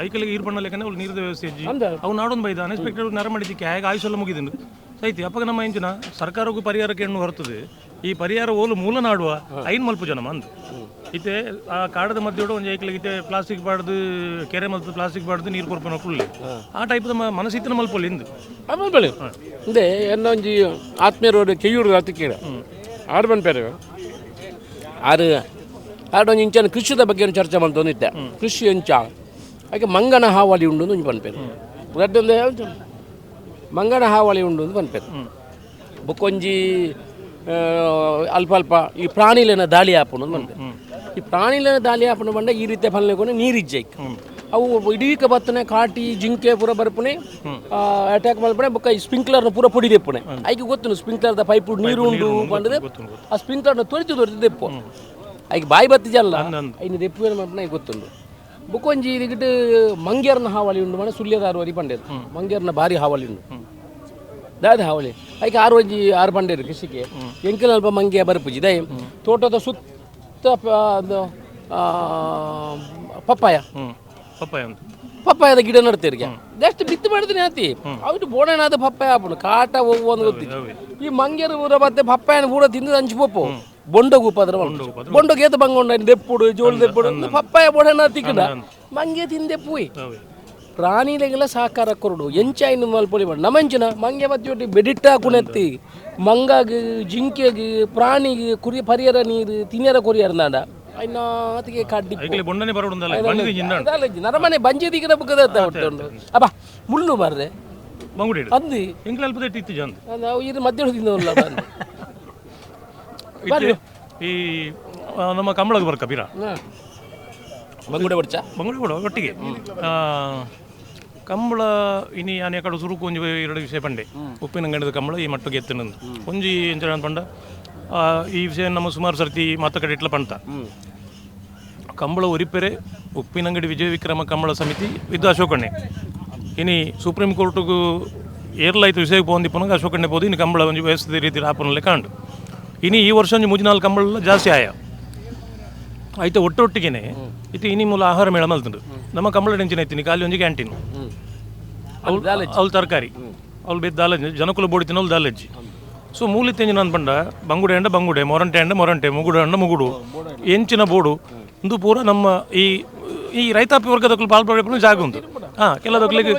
ಐಕಲಿಗೆ ಈರ್ ಬಣ್ಣ ಲೆಕ್ಕನೆ ಅವ್ಳು ನೀರದ ವ್ಯವಸ್ಥೆ ಇಜ್ಜಿ ಅವು ನಾಡೊಂದು ಬೈದ ಅನ್ಎಕ್ಸ್ಪೆಕ್ಟೆಡ್ ನರ ಮಾಡಿದ್ದಕ್ಕೆ ಹೇಗೆ ಆಯುಷೆಲ್ಲ ಮುಗಿದಿಂಡು ಸೈತಿ. ಅಪ್ಪಗ ನಮ್ಮ ಇಂಚಿನ ಸರ್ಕಾರಕ್ಕೂ ಪರಿಹಾರಕ್ಕೆ ಹೆಣ್ಣು ಹೊರತದೆ ಈ ಪರಿಹಾರ ಓಲು ಮೂಲ ನಾಡುವ ಐನ್ ಮಲ್ಪು ಜನ ಅಂದು ಇತ್ತೆ ಆ ಕಾಡದ ಮಧ್ಯೆ ಒಂಜಿ ಐಕ್ಲಿಗೆ ಇತ್ತೆ ಪ್ಲಾಸ್ಟಿಕ್ ಬಾಡ್ದು ಕೆರೆ ಮಲ್ತು ಪ್ಲಾಸ್ಟಿಕ್ ಬಾಡ್ದು ನೀರು ಕೊರ್ಪನ ಕುಳ್ಳಿ ಆ ಟೈಪ್ದ ಮನಸ್ಸಿತ್ತಿನ ಮಲ್ಪೊಲಿ ಇಂದು ಆಮೇಲೆ ಇಂದೆ ಎನ್ನ ಒಂಜಿ ಆತ್ಮೀಯರೋಡು ಕೆಯ್ಯೂರು ಅತಿಕೀರ ಆರು ಬಂದ್ಪೇರು ಆರು ಆರು ಒಂಜಿ ಇಂಚನ ಕೃಷಿದ ಬಗ್ಗೆ ಒಂದು ಚರ್ಚೆ ಮಾಡ್ತೊಂದಿದ್ದೆ. ಕೃಷಿ ಅಂಚ ಹಾಗೆ ಮಂಗನ ಹಾವಳಿ ಉಂಡು ಒಂಜಿ ಪನ್ಪೇರು ರಡ್ಡೊಂದು ಮಂಗನ ಹಾವಳಿ ಉಂಡು ಅಂತ ಪನ್ಪೇರು. ಬೊಕ್ಕೊಂಜಿ ಅಲ್ಪ ಅಲ್ಪ ಈ ಪ್ರಾಣಿಲೆನ ದಾಳಿ ಆಪುಂಡು ಪನ್ಪೇರು. ಈ ಪ್ರಾಣಿಲೆನ ದಾಳಿ ಆಪುಂಡು ಪಂಡ ಈ ರೀತಿಯ ಪನ್ಲೆಕೊಂಡು ನೀರಿಜ್ಜೈಕ್ ಅವು ಇಡೀಕ ಬತ್ತನೆ ಕಾಟಿ ಜಿಂಕೆ ಪೂರ ಬರ್ಪುನೆ ಅಟ್ಯಾಕ್ ಮಲ್ಪನೆ ಬೊಕ್ಕ ಈ ಸ್ಪ್ರಿಂಕ್ಲರ್ನ ಪೂರ ಪೊಡಿ ದೆಪ್ಪುನೆ ಐಕೆ ಗೊತ್ತು ಸ್ಪ್ರಿಂಕ್ಲರ್ದ ಪೈಪ್ ನೀರು ಉಂಡು ಪಂಡದೆ ಆ ಸ್ಪ್ರಿಂಕ್ಲರ್ನ ತೊರಿತು ತೊರಿತು ದೆಪ್ಪು ಐಕೆ ಬಾಯಿ ಬತ್ತಿಜಲ್ಲ ಐನು ದೆಪ್ಪು ಮಲ್ಪನೆ ಐಕೆ ಗೊತ್ತುಂಡು. ಬೊಕ್ಕೊಂಜಿ ಇದಕ್ಕಿಟ್ಟು ಮಂಗ್ಯರ್ನ ಹಾವಳಿ ಉಂಡು ಮನೆ ಸುಳ್ಯದಾರು ವರಿ ಪಂಡೇರು ಮಂಗ್ಯರ್ನ ಭಾರಿ ಹಾವಳಿ ಉಂಡು ದಾದ ಹಾವಳಿ ಐಕೆ ಆರು ಒಂಜಿ ಆರು ಪಂಡೇರು ಕೃಷಿಗೆ ಎಂಕಲ್ ಅಲ್ಪ ಮಂಗ್ಯ ಬರ್ಪುಜಿ ದಯ ತೋಟದ ಸುತ್ತ ಪಪ್ಪಾಯ ಪಪ್ಪಾಯ ಅಂತ ಪಪ್ಪಾಯದ ಗಿಡ ನಡ್ತೇರಿಗೆ ಜಸ್ಟ್ ಬಿತ್ತು ಮಾಡಿದ್ರೆ ಆತಿ ಅವ್ರು ಬೋಣನಾದ ಪಪ್ಪಾಯ ಆಪುಂಡು ಕಾಟ ಒಂದು ಗೊತ್ತಿತ್ತು. ಈ ಮಂಗ್ಯರು ಊರ ಮತ್ತೆ ಪಪ್ಪಾಯನ ಪೂರ ತಿಂದು ಹಂಚಿ ಪೋಪು ಬೊಂಡಗು ಉಪದ್ರ ಬೊಂಡಗು ಏತ ಬಂಗೊಂಡ ದೆಪ್ಪುಡು ಜೋಳು ದೆಪ್ಪುಡು ಪಪ್ಪಾಯ ಬೋಡನ ತಿಕ್ಕಡ ಮಂಗೆ ತಿಂದೆ ಪೂಯ್ ಪ್ರಾಣಿಲೆಗೆಲ್ಲ ಸಹಕಾರ ಕೊರಡು ಎಂಚಾಯಿನ ಮಲ್ಪೊಲಿ ಮಾಡಿ ನಮಂಚಿನ ಮಂಗೆ ಮತ್ತೆ ಬೆಡಿಟ್ಟ ಕುಣೆತ್ತಿ ಮಂಗಾಗ ಜಿಂಕೆಗೆ ಪ್ರಾಣಿಗೆ ಕುರಿ ಪರಿಯರ ನೀರು ತಿನ್ಯರ ಕೊರಿಯರ ನಾಡ ಐನಾತಿಗೆ ಕಡ್ಡಿ ನರಮನೆ ಬಂಜೆ ದಿಗಿನ ಬುಕ್ಕದ ಅಬ್ಬ ಮುಳ್ಳು ಮಾರ್ರೆ ಅಂದು ನಾವು ಇದು ಮಧ್ಯಾಹ್ನ ತಿಂದವಲ್ಲ. ಈ ನಮ್ಮ ಕಂಬಳಗೆ ಬರ್ಕ ಬೀರ ಬಂಗುಡೆ ಬಡ್ಚ ಬಂಗುಡೆ ಕೊಡ ಒಟ್ಟಿಗೆ ಕಂಬಳ ಇನಿ ಆನೆ ಕಡೆ ಸುರುಕು ಒಂಜಿ ಎರಡು ವಿಷಯ ಪಂಡೆ ಉಪ್ಪಿನಂಗಡಿದ ಕಂಬಳ ಈ ಮಟ್ಟಿಗೆ ಎತ್ತಿನಂದು ಒಂಜಿ ಎಂಚ ಪಂಡ ಈ ವಿಷಯ ನಮ್ಮ ಸುಮಾರು ಸರ್ತಿ ಮಾತ ಕಡೆ ಇಟ್ಲ ಪಂತ ಕಂಬಳ ಒರಿಪೆರೆ ಉಪ್ಪಿನಂಗಡಿ ವಿಜಯ ವಿಕ್ರಮ ಕಂಬಳ ಸಮಿತಿ ಇದು ಅಶೋಕಣ್ಣೆ ಇನಿ ಸುಪ್ರೀಂ ಕೋರ್ಟ್ಗೂ ಏರ್ಲಾಯ್ತು ವಿಷಯಕ್ಕೆ ಪೋಂದಿಪ್ಪನಾಗ ಅಶೋಕಣ್ಣೆ ಪೋದು ಇನ್ನು ಕಂಬಳ ಒಂಜಿ ವ್ಯವಸ್ಥಿತ ರೀತಿ ಆಪನಲ್ಲೇ ಕಾಂಡು ಇನಿ ಈ ವರ್ಷ ಒಂಜಿ ಮೂಜಿ ನಾಲ್ಕು ಕಂಬಳ ಜಾಸ್ತಿ ಆಯ ಆಯ್ತು ಒಟ್ಟೊಟ್ಟಿಗೆನೆ ಇತ್ತು ಇನಿ ಮೂಲ ಆಹಾರ ಮೇಳ ಮಲ್ತುಂಡು ನಮ್ಮ ಕಂಬಳ ಟೆನ್ಷನ್ ಐತಿನಿ ಖಾಲಿ ಒಂಜಿ ಕ್ಯಾಂಟೀನ್ ಅವ್ಳು ತರಕಾರಿ ಅವ್ಳು ಬೇದ ದಾಲಜ್ಜಿ ಜನಕುಲ ಬೋಡಿ ತಿನ್ನೋಳು ದಾಲಜ್ಜಿ. ಸೊ ಮೂಲಿ ತೆಂಜಿನ ಪಂಡ ಬಂಗುಡೆ ಅಂಡ ಬಂಗುಡೆ ಮೊರಂಟೆ ಅಂಡ ಮೊರಂಟೆ ಮುಗುಡು ಅಂಡ ಮುಗುಡು ಎಂಚಿನ ಬೋಡು ಒಂದು ಪೂರ ನಮ್ಮ ಈ ಈ ರೈತಾಪಿ ವರ್ಗದಕ್ಕೂ ಪಾಲ್ಪಡೆಪುನ ಜಾಗ ಉಂಟು. ಹಾಂ ಕೆಲದಕ್ಕಲಿಗೆ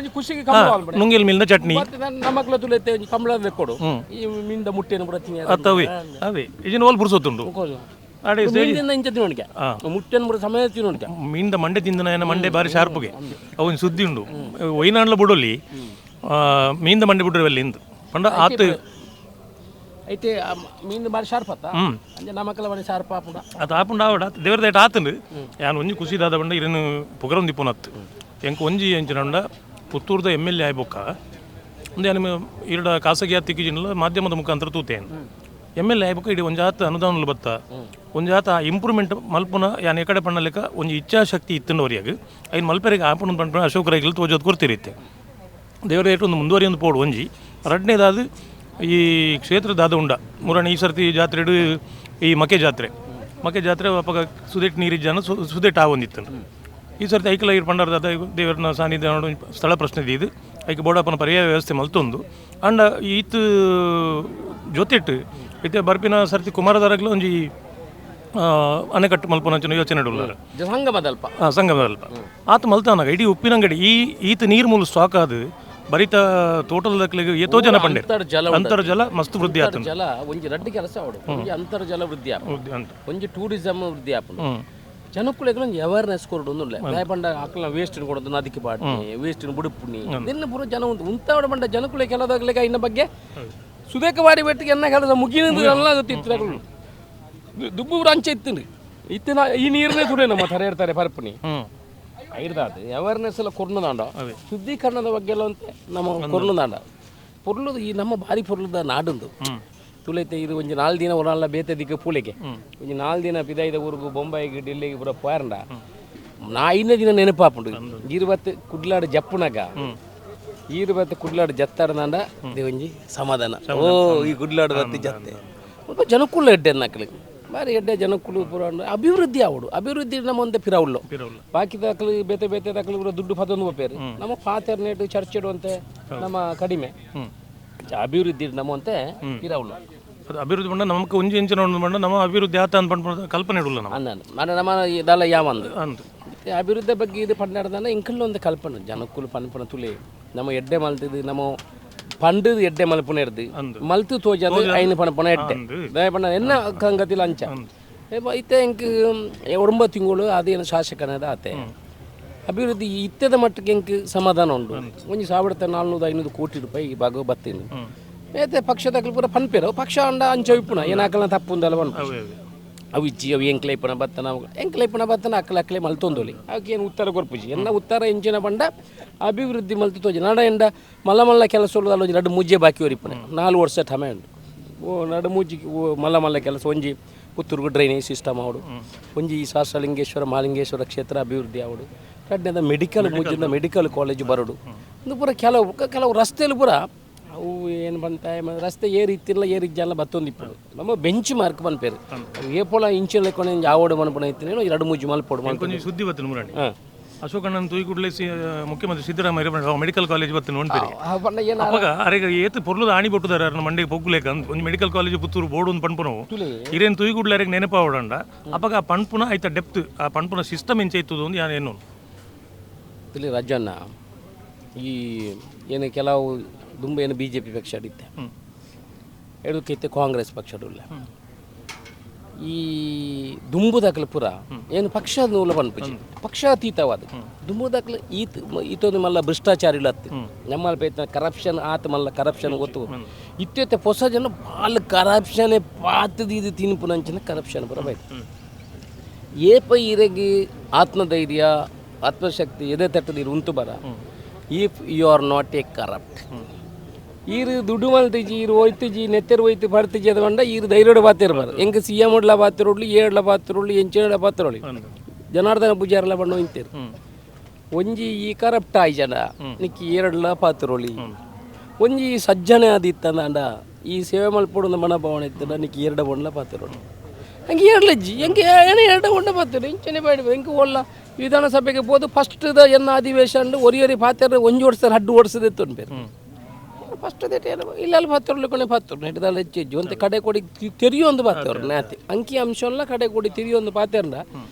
ನುಂಗಿಲ್ ಮೀನಿನ ಚಟ್ನಿ ಅತ್ತವೇ ಅವೇ ಇಜಿನ ಓಲ್ ಪುರ್ಸೊತ್ತುಂಡು ಮೀನ್ದ ಮಂಡೆ ತಿಂದನ ಮಂಡೆ ಬಾರಿ ಶಾರ್ಪ್ಗೆ ಅವನ್ ಸುದ್ದಿ ಉಂಡು ಒಯ್ನಾಂಡ್ಲ ಬುಡೊಲಿ ಮೀನ್ದ ಮಂಡೆ ಬುಡ್ರವಲ್ಲಿ ಇಂದು ಪಂಡ ಆತು ಐತೆ ಮೀನು ಬಾರಿ ಶಾರ್ಪ್ ಅತ್ತ ಅಂಚೆ ನಮಕಲ ಬಾರಿ ಶಾರ್ಪ್ ಆಪುಂಡ ಅದು ಆಪುಂಡ ಆವಡ ದೇವರ ದೇಟ ಆತಂಡು ಯಾನ್ ಒಂಜಿ ಖುಷಿ ದಾದ ಬಂಡ ಇರನು ಪುಗರೊಂದು ದಿಪ್ಪುನತ್ತು ಎಂಕ್ ಒಂಜಿ ಎಂಚಿನ ಪುತ್ತೂರ್ದ M L A ಆಯ್ಬೊಕ್ಕ ಒಂದು ಯಾನ್ ಇರಡ ಖಾಸಗಿ ತಿಕ್ಕಿಜಿನಲ್ಲ ಮಾಧ್ಯಮದ ಮುಖಾಂತರ ತೂತೇನು M L A ಆಯ್ಬೊಕ್ಕ ಇಡೀ ಒಂಜಾತ ಅನುದಾನలు ಬತ್ತ ಒಂಜಾತ ಇಂಪ್ರೂವ್ಮೆಂಟ್ ಮಲ್ಪುನ ಯಾನ್ ಎಕಡೆ ಪಣ್ಣಲೆಕ್ಕ ಒಂಜಿ ಇಚ್ಛಾಶಕ್ತಿ ಇತ್ತಂಡವರಿಯಾಗ ಐನ್ ಮಲ್ಪೆರಿಗೆ ಆಪುಣ ಪನ್ಪುನ ಅಶೋಕ್ ರೈಗಳು ತೋಜೋದು ಕೊರ್ತಿರಿತ್ತೆ ದೇವರ ಏಟು ಒಂದು ಮುಂದುವರಿಯೊಂದು ಪೋಡು ಒಂಜಿ ರಡ್ನೇದಾದ ಈ ಕ್ಷೇತ್ರದಾದ ಉಂಡ ಮುರಣಿ ಈ ಸರ್ತಿ ಜಾತ್ರೆಡು ಈ ಮಕೆ ಜಾತ್ರೆ ಮಕೆ ಜಾತ್ರೆ ಅಪ್ಪಗ ಸುದೇಟ್ ನೀರಿಜ್ಜಾನ ಸುದೇಟ್ ಆವೊಂದಿತ್ತು ಈ ಸರ್ತಿ ಐಕಲ ಇರ್ ಪಂಡಾರದಾದ ದೇವರನ ಸಾನ್ನಿಧ್ಯ ನೋಡು ಸ್ಥಳ ಪ್ರಶ್ನೆ ಇದು ಐಕೆ ಬೋಡಪ್ಪನ ಪರ್ಯಾಯ ವ್ಯವಸ್ಥೆ ಮಲ್ತೊಂದು ಅಂಡ ಈತ್ ಜೊತೆಟ್ ಇತ್ತೆ ಬರ್ಪಿನ ಸರ್ತಿ ಕುಮಾರದಾರಗ್ಲ ಒಂಜಿ ಅಣೆಕಟ್ಟು ಮಲ್ಪುನಂಚಿನ ಯೋಚನೆ ಉಳ್ಳಾರ ಸಂಗಮದಲ್ಪ ಸಂಗಮದಲ್ಪ ಆತ ಮಲ್ತಾನಾಗ ಇಡೀ ಉಪ್ಪಿನಂಗಡಿ ಈ ಈತ ನೀರು ಮೂಲ ಸ್ಟಾಕ್ ಆದ ಬರಿತ ತೋಟದ ಏತೋ ಜನ ಪಂಡೆ ಅಂತರ್ಜಲ ಅಂತರ್ಜಲ ಮಸ್ತ್ ವೃದ್ಧಿ ಆತಂದು ಅಂತರ್ಜಲ ಒಂಜಿ ರಡ್ಡು ಕೆಲಸ ಆವಡು ಒಂಜಿ ಅಂತರ್ಜಲ ವೃದ್ಧಿ ಆಪುಂಡು ವೃದ್ಧಿ ಅಂತ ಒಂಜಿ ಟೂರಿಸಂ ವೃದ್ಧಿ ಆಪುಂಡು ಜನಕ್ಕುಲೆಗ್ ಒಂಜಿ ಅವೇರ್ನೆಸ್ ಕೊರಡು ಒಂದುಲ್ಲೆ ದಾಯ ಪಂಡ ಅಕ್ಲ ವೇಸ್ಟ್ ಕೊಡೋದು ನದಿಗೆ ಪಾಡ್ನಿ ವೇಸ್ಟ್ ಬುಡುಪುನಿ ನಿನ್ನ ಪೂರ ಜನ ಉಂಟು ಉಂತಾವಡ ಪಂಡ ಜನಕುಲೆ ಕೆಲದಾಗ್ಲಿಕ್ಕೆ ಇನ್ನ ಬಗ್ಗೆ ಸುದೇಕ ವಾಡಿ ಬೆಟ್ಟಿಗೆ ಎನ್ನ ಕೆಲಸ ಮುಗಿನಿಂದ ಎಲ್ಲ ಗೊತ್ತಿತ್ತು ಅಕುಲು. ದುಬ್ಬು ಅಂಚೆ ಇತ್ತು ಇತ್ತಿನ ಈ ನೀರನ್ನೇ ತುಡೆ ನಮ್ಮ ತರೆ ಇರ್ತಾರೆ ಪರಪುನಿ ಐರ್ದಾದ ಅವೇರ್ನೆಸ್ ಎಲ್ಲ ಕೊರ್ನದಾಂಡ ಶುದ್ಧೀಕರಣದ ಬಗ್ಗೆ ಎಲ್ಲ ಅಂತೆ ನಮ್ಮ ಕೊರ್ನದಾಂಡ ಪೊರ್ಲುದು ಈ ನಮ್ಮ ಬಾರಿ ಪೊರ್ಲುದ ನಾಡುಂದು ತುಲೈತೆ ಇದು ಒಂಜಿ ನಾಲ್ ದಿನ ಒರಲ್ಲ ಬೇತೆ ದಿಕ್ಕ ಪೂಲೆಗೆ ಒಂಜಿ ನಾಲ್ ದಿನ ಪಿದಾಯ್ದ ಊರುಗು ಬೊಂಬಾಯಿಗೆ ಡೆಲ್ಲಿಗೆ ಪೂರ ಪೋಯರಂಡ ನಾ ಐದನೇ ದಿನ ನೆನಪಾಪುಂಡು ಇರುವತ್ತು ಕುಡ್ಲಾಡು ಜಪ್ಪುನಗ ಈರುವತ್ತು ಕುಡ್ಲಾಡು ಜತ್ತಾಡದಾಂಡ ಇದು ಒಂಜಿ ಸಮಾಧಾನ ಓ ಈ ಕುಡ್ಲಾಡು ಬತ್ತಿ ಜತ್ತೆ ಸ್ವಲ್ಪ ಜನಕ್ಕುಲ್ಲ ಎಡ್ಡೆ ನಕ್ಕಲಿಗೆ ಬಾರಿ ಎಡ್ಡೆ ಜನಕ್ಕುಲು ಪೂರ ಅಭಿವೃದ್ಧಿ ಆವಡು ಅಭಿವೃದ್ಧಿ ನಮ್ಮ ಒಂದೇ ಪಿರವುಳ್ಳು ಪಿರವುಳ್ಳು. ಬಾಕಿ ದಾಖಲು ಬೇತೆ ಬೇತೆ ದಾಖಲು ಪೂರ ದುಡ್ಡು ಪದೊಂದು ಪೇರು ನಮ್ಮ ಪಾತೆರ್ ನೇಟು ಚರ್ಚ್ ಇಡುವಂತೆ ನಮ್ಮ ಕಡಿಮೆ ಅಭಿವೃದ್ಧಿ ನಮ್ಮಂತೆ ಪಿರವುಳ್ಳು ಅದು ಅಭಿವೃದ್ಧಿ ಪಂಡ ನಮಕ್ ಒಂಜಿ ಇಂಚಿನ ಒಂದು ಪಂಡ ನಮ್ಮ ಅಭಿವೃದ್ಧಿ ಆತ ಅಂತ ಪಂಡ ಕಲ್ಪನೆ ಇಡಲ್ಲ ನಮ್ಮ ಅನ್ನ మన ನಮ್ಮ ಇದೆಲ್ಲ ಯಾವಂದು ಅಂದು ಮತ್ತೆ ಅಭಿವೃದ್ಧಿ ಬಗ್ಗೆ ಇದು ಪಂಡಾಡ್ದಾನ ಇಂಕಲ್ ಒಂದು ಕಲ್ಪನೆ ಜನಕ್ಕುಲು ಪನ್ಪನ ತುಲೆ ನಮ್ಮ ಎಡ್ಡೆ ಮಲ್ತಿದ್ದು ನಮ್ಮ ಪಂಡು ಎಡ್ಡೆ ಮಲ್ಪುನ ಇರ್ದು ಮಲ್ತು ತೋಜದು ಐನು ಪಣಪನ ಎಡ್ಡೆ ದಯ ಪಂಡ ಎನ್ನ ಕಂಗತಿಲ ಅಂಚ ಇತ್ತೆ ಎಂಕ್ ಒಂಬತ್ತು ತಿಂಗಳು ಅದೇನು ಶಾಸಕನದ ಆತೆ ಅಭಿವೃದ್ಧಿ ಇತ್ತದ ಮಟ್ಟಕ್ಕೆ ಎಂಕ್ ಸಮಾಧಾನ ಉಂಟು ಒಂಜಿ 1400-500 ಕೋಟಿ ರೂಪಾಯಿ ಈ ಭಾಗ ಬತ್ತೀನಿ ಏತೆ ಪಕ್ಷದ ಪೂರ ಪನ್ಪೇರು ಪಕ್ಷ ಅಂಡ ಅಂಚ ಇಪ್ಪುನ ಏನಾಕಲ ತಪ್ಪು ಉಂದಲ್ಲ ಪನ್ಪು ಅವು ಇಜ್ಜಿ ಅವು ಎಂಕ್ಲೈಪನ ಬತ್ತನ ಎಂಕ್ಲೈಪನ ಬತ್ತನ ಅಕ್ಕಲ ಅಕ್ಕಲೆ ಮಲ್ತೊಂದೊಲಿ ಅವಕ್ಕೆ ಏನು ಉತ್ತರ ಕೊರ್ಪುಜಿ ಎನ್ನ ಉತ್ತರ ಎಂಚಿನ ಪಂಡ ಅಭಿವೃದ್ಧಿ ಮಲ್ತು ತೋಜಿ ನಡ ಎಂಡ ಮಲ್ಲ ಮಲ್ಲ ಕೆಲಸ ಉಳ್ಳದಲ್ಲ ಒಂಜಿ ನಡು ಮುಜ್ಜೆ ಬಾಕಿ ಒರಿಪುನೆ 4 ವರ್ಷ ಟಮೆ ಉಂಡು ಓ ನಡು ಮುಜ್ಜಿ ಮಲ್ಲ ಮಲ್ಲ ಕೆಲಸ ಒಂಜಿ ಪುತ್ತೂರ್ಗು ಡ್ರೈನೇಜ್ ಸಿಸ್ಟಮ್ ಆವಡು ಒಂಜಿ ಈ ಸಹಸ್ರಲಿಂಗೇಶ್ವರ ಮಹಾಲಿಂಗೇಶ್ವರ ಕ್ಷೇತ್ರ ಅಭಿವೃದ್ಧಿ ಆವಡು ರಡ್ಡನೇದ ಮೆಡಿಕಲ್ ಮುಜ್ಜಿಂದ ಮೆಡಿಕಲ್ ಕಾಲೇಜ್ ಬರೋಡು ಇದು ಪೂರ ಕೆಲವು ಕೆಲವು ರಸ್ತೆಯಲ್ಲಿ ಪೂರ ಅವು ಏನು ಬಂತ ರಸ್ತೆ ಏರ್ ಇತ್ತಿಲ್ಲ ಏರ್ ಇಜ್ಜಲ್ಲ ಬತ್ತೊಂದು ಇಪ್ಪಡು ನಮ್ಮ ಬೆಂಚ್ ಮಾರ್ಕ್ ಪನ್ಪೇರು ಏ ಪೋಲ ಇಂಚಿನ ಲೆಕ್ಕೊಂಡು ಯಾವಡು ಮನ್ಪಣ ಇತ್ತಿನ ಎರಡು ಮುಜ್ಜಿ ಮಲ್ಪೋಡು ಮಲ್ಪ కొంచెం ಸುದ್ದಿ ಬತ್ತಿನ ಮುರಾಣಿ ಅಶೋಕ್ ಅಣ್ಣನ್ ತೂಯಿ ಕೂಡಲೇ ಮುಖ್ಯಮಂತ್ರಿ ಸಿದ್ದರಾಮಯ್ಯ ಮೆಡಿಕಲ್ ಕಾಲೇಜ್ ಬತ್ತಿನ ಉಂಟು ಪಂಡ ಏನು ಅಪ್ಪಗ ಅರೆಗ ಏತ್ ಪೊರ್ಲುದ ಆಣಿ ಬೊಟ್ಟುದಾರ ಅರ್ನ ಮಂಡೆಗೆ ಪೊಗ್ಗುಲೇಕ ಒಂಜಿ medical college Puttur board ಒಂದು ಪನ್ಪುನವು ಇರೇನ್ ತೂಯಿ ಕೂಡಲೇ ಅರೆಗ್ ನೆನಪಾವಡಂಡ ಅಪ್ಪಗ ಆ ಪನ್ಪುನ ಐತ ಡೆಪ್ತ್ ಆ ಪನ್ಪುನ ಸಿಸ್ಟಮ್ ಎಂಚ ಇತ್ತದು ಒಂದು ಯಾನ್ ಏನು ಇಲ್ಲಿ ರಾಜಣ್ಣ ಈ ಏನು ಕೆಲವು ದುಂಬ ಏನು B J P ಪಕ್ಷ ಅಡಿತ್ತೆ ಎಡುಕೈತೆ ಕಾಂಗ್ರೆಸ್ ಪಕ್ಷ ಅಡುಲ್ಲ ಈ ದುಂಬು ದಾಖಲೆ ಪೂರ ಏನು ಪಕ್ಷ ನೂಲ ಪನ್ಪುಜಿ ಪಕ್ಷಾತೀತವಾದ ದುಂಬು ದಾಖಲೆ ಈತ ಈತೊಂದು ಮಲ್ಲ ಭ್ರಷ್ಟಾಚಾರ ಇಲ್ಲ ನಮ್ಮಲ್ಲಿ ಪೈತ ಕರಪ್ಷನ್ ಆತ ಮಲ್ಲ ಕರಪ್ಷನ್ ಗೊತ್ತು ಇತ್ಯತೆ ಹೊಸ ಜನ ಭಾಳ ಕರಪ್ಷನ್ ಪಾತದ ಇದು ತಿನ್ಪುನಂಚಿನ ಕರಪ್ಷನ್ ಪೂರ ಬೈತ ಏಪ ಈರೆಗೆ ಆತ್ಮಧೈರ್ಯ ಆತ್ಮಶಕ್ತಿ ಎದೆ ತಟ್ಟದ ಇರು ಉಂಟು ಬರ if you are not a corrupt ಈರು ದುಡ್ಡು ಮಲ್ತಿಜಿ ಈರು ಹೋಯ್ತಿಜಿ ನೆತ್ತೆರು ಹೋಯ್ತು ಪಡ್ತಿಜಿ ಅದು ಬಂಡ ಈರು ಧೈರ್ಯಡು ಬಾತಿರ್ಬಾರ್ದು ಹೆಂಗೆ ಸಿ ಎಂ ಉಡ್ಲ ಬಾತಿರೋಡ್ಲು ಏಡ್ಲ ಬಾತಿರೋಡ್ಲು ಎಂಚೇಡ್ಲ ಬಾತಿರೋಳಿ ಜನಾರ್ದನ ಪೂಜಾರಲ ಬಣ್ಣ ಇಂತೇರು ಒಂಜಿ ಈ ಕರಪ್ಟ್ ಆಯ್ ಜನ ನಿಕ್ಕಿ ಏರಡ್ಲ ಪಾತಿರೋಳಿ ಒಂಜಿ ಸಜ್ಜನೆ ಆದಿತ್ತಂದ ಈ ಸೇವೆ ಮಲ್ಪೊಡು ಮನೋಭಾವನೆ ಇತ್ತಂಡ ನಿಕ್ಕಿ ಎರಡ ಬಣ್ಣ ಪಾತಿರೋಳಿ ಹಂಗೆ ಎರಡ್ಲಜ್ಜಿ ಹೆಂಗೆ ಏನೇ ಎರಡ ಬಣ್ಣ ಪಾತಿರೋ ಇಂಚನೆ ಬೇಡ ಹೆಂಗೆ ಒಲ್ಲ ವಿಧಾನಸಭೆಗೆ ಹೋದು ಫಸ್ಟ್ ಎನ್ನ ಅಧಿವೇಶನ ಒರಿ ಒರಿ ಪಾತ್ರ ಒಂಜಿ ಓಡಿಸ್ತಾರೆ ಹಡ್ಡು ಓಡಿಸದಿತ್ತು ಅನ್ಬೇರು ಫಸ್ಟ್ ದೇಟ್ ಏನು ಇಲ್ಲ ಅಲ್ಲಿ ಪಾತ್ರಲು ಕೊನೆ ಪಾತ್ರ ನೆಟ್ಟದಲ್ಲಿ ಹೆಚ್ಚು ಹೆಚ್ಚು ಒಂದು ಕಡೆ ಕೊಡಿ ತೆರಿಯೊಂದು ಪಾತ್ರ ಜ್ಞಾತಿ ಅಂಕಿ ಅಂಶ ಎಲ್ಲ ಕಡೆ ಕೊಡಿ ತೆರಿಯೊಂದು ಪಾತ್ರನ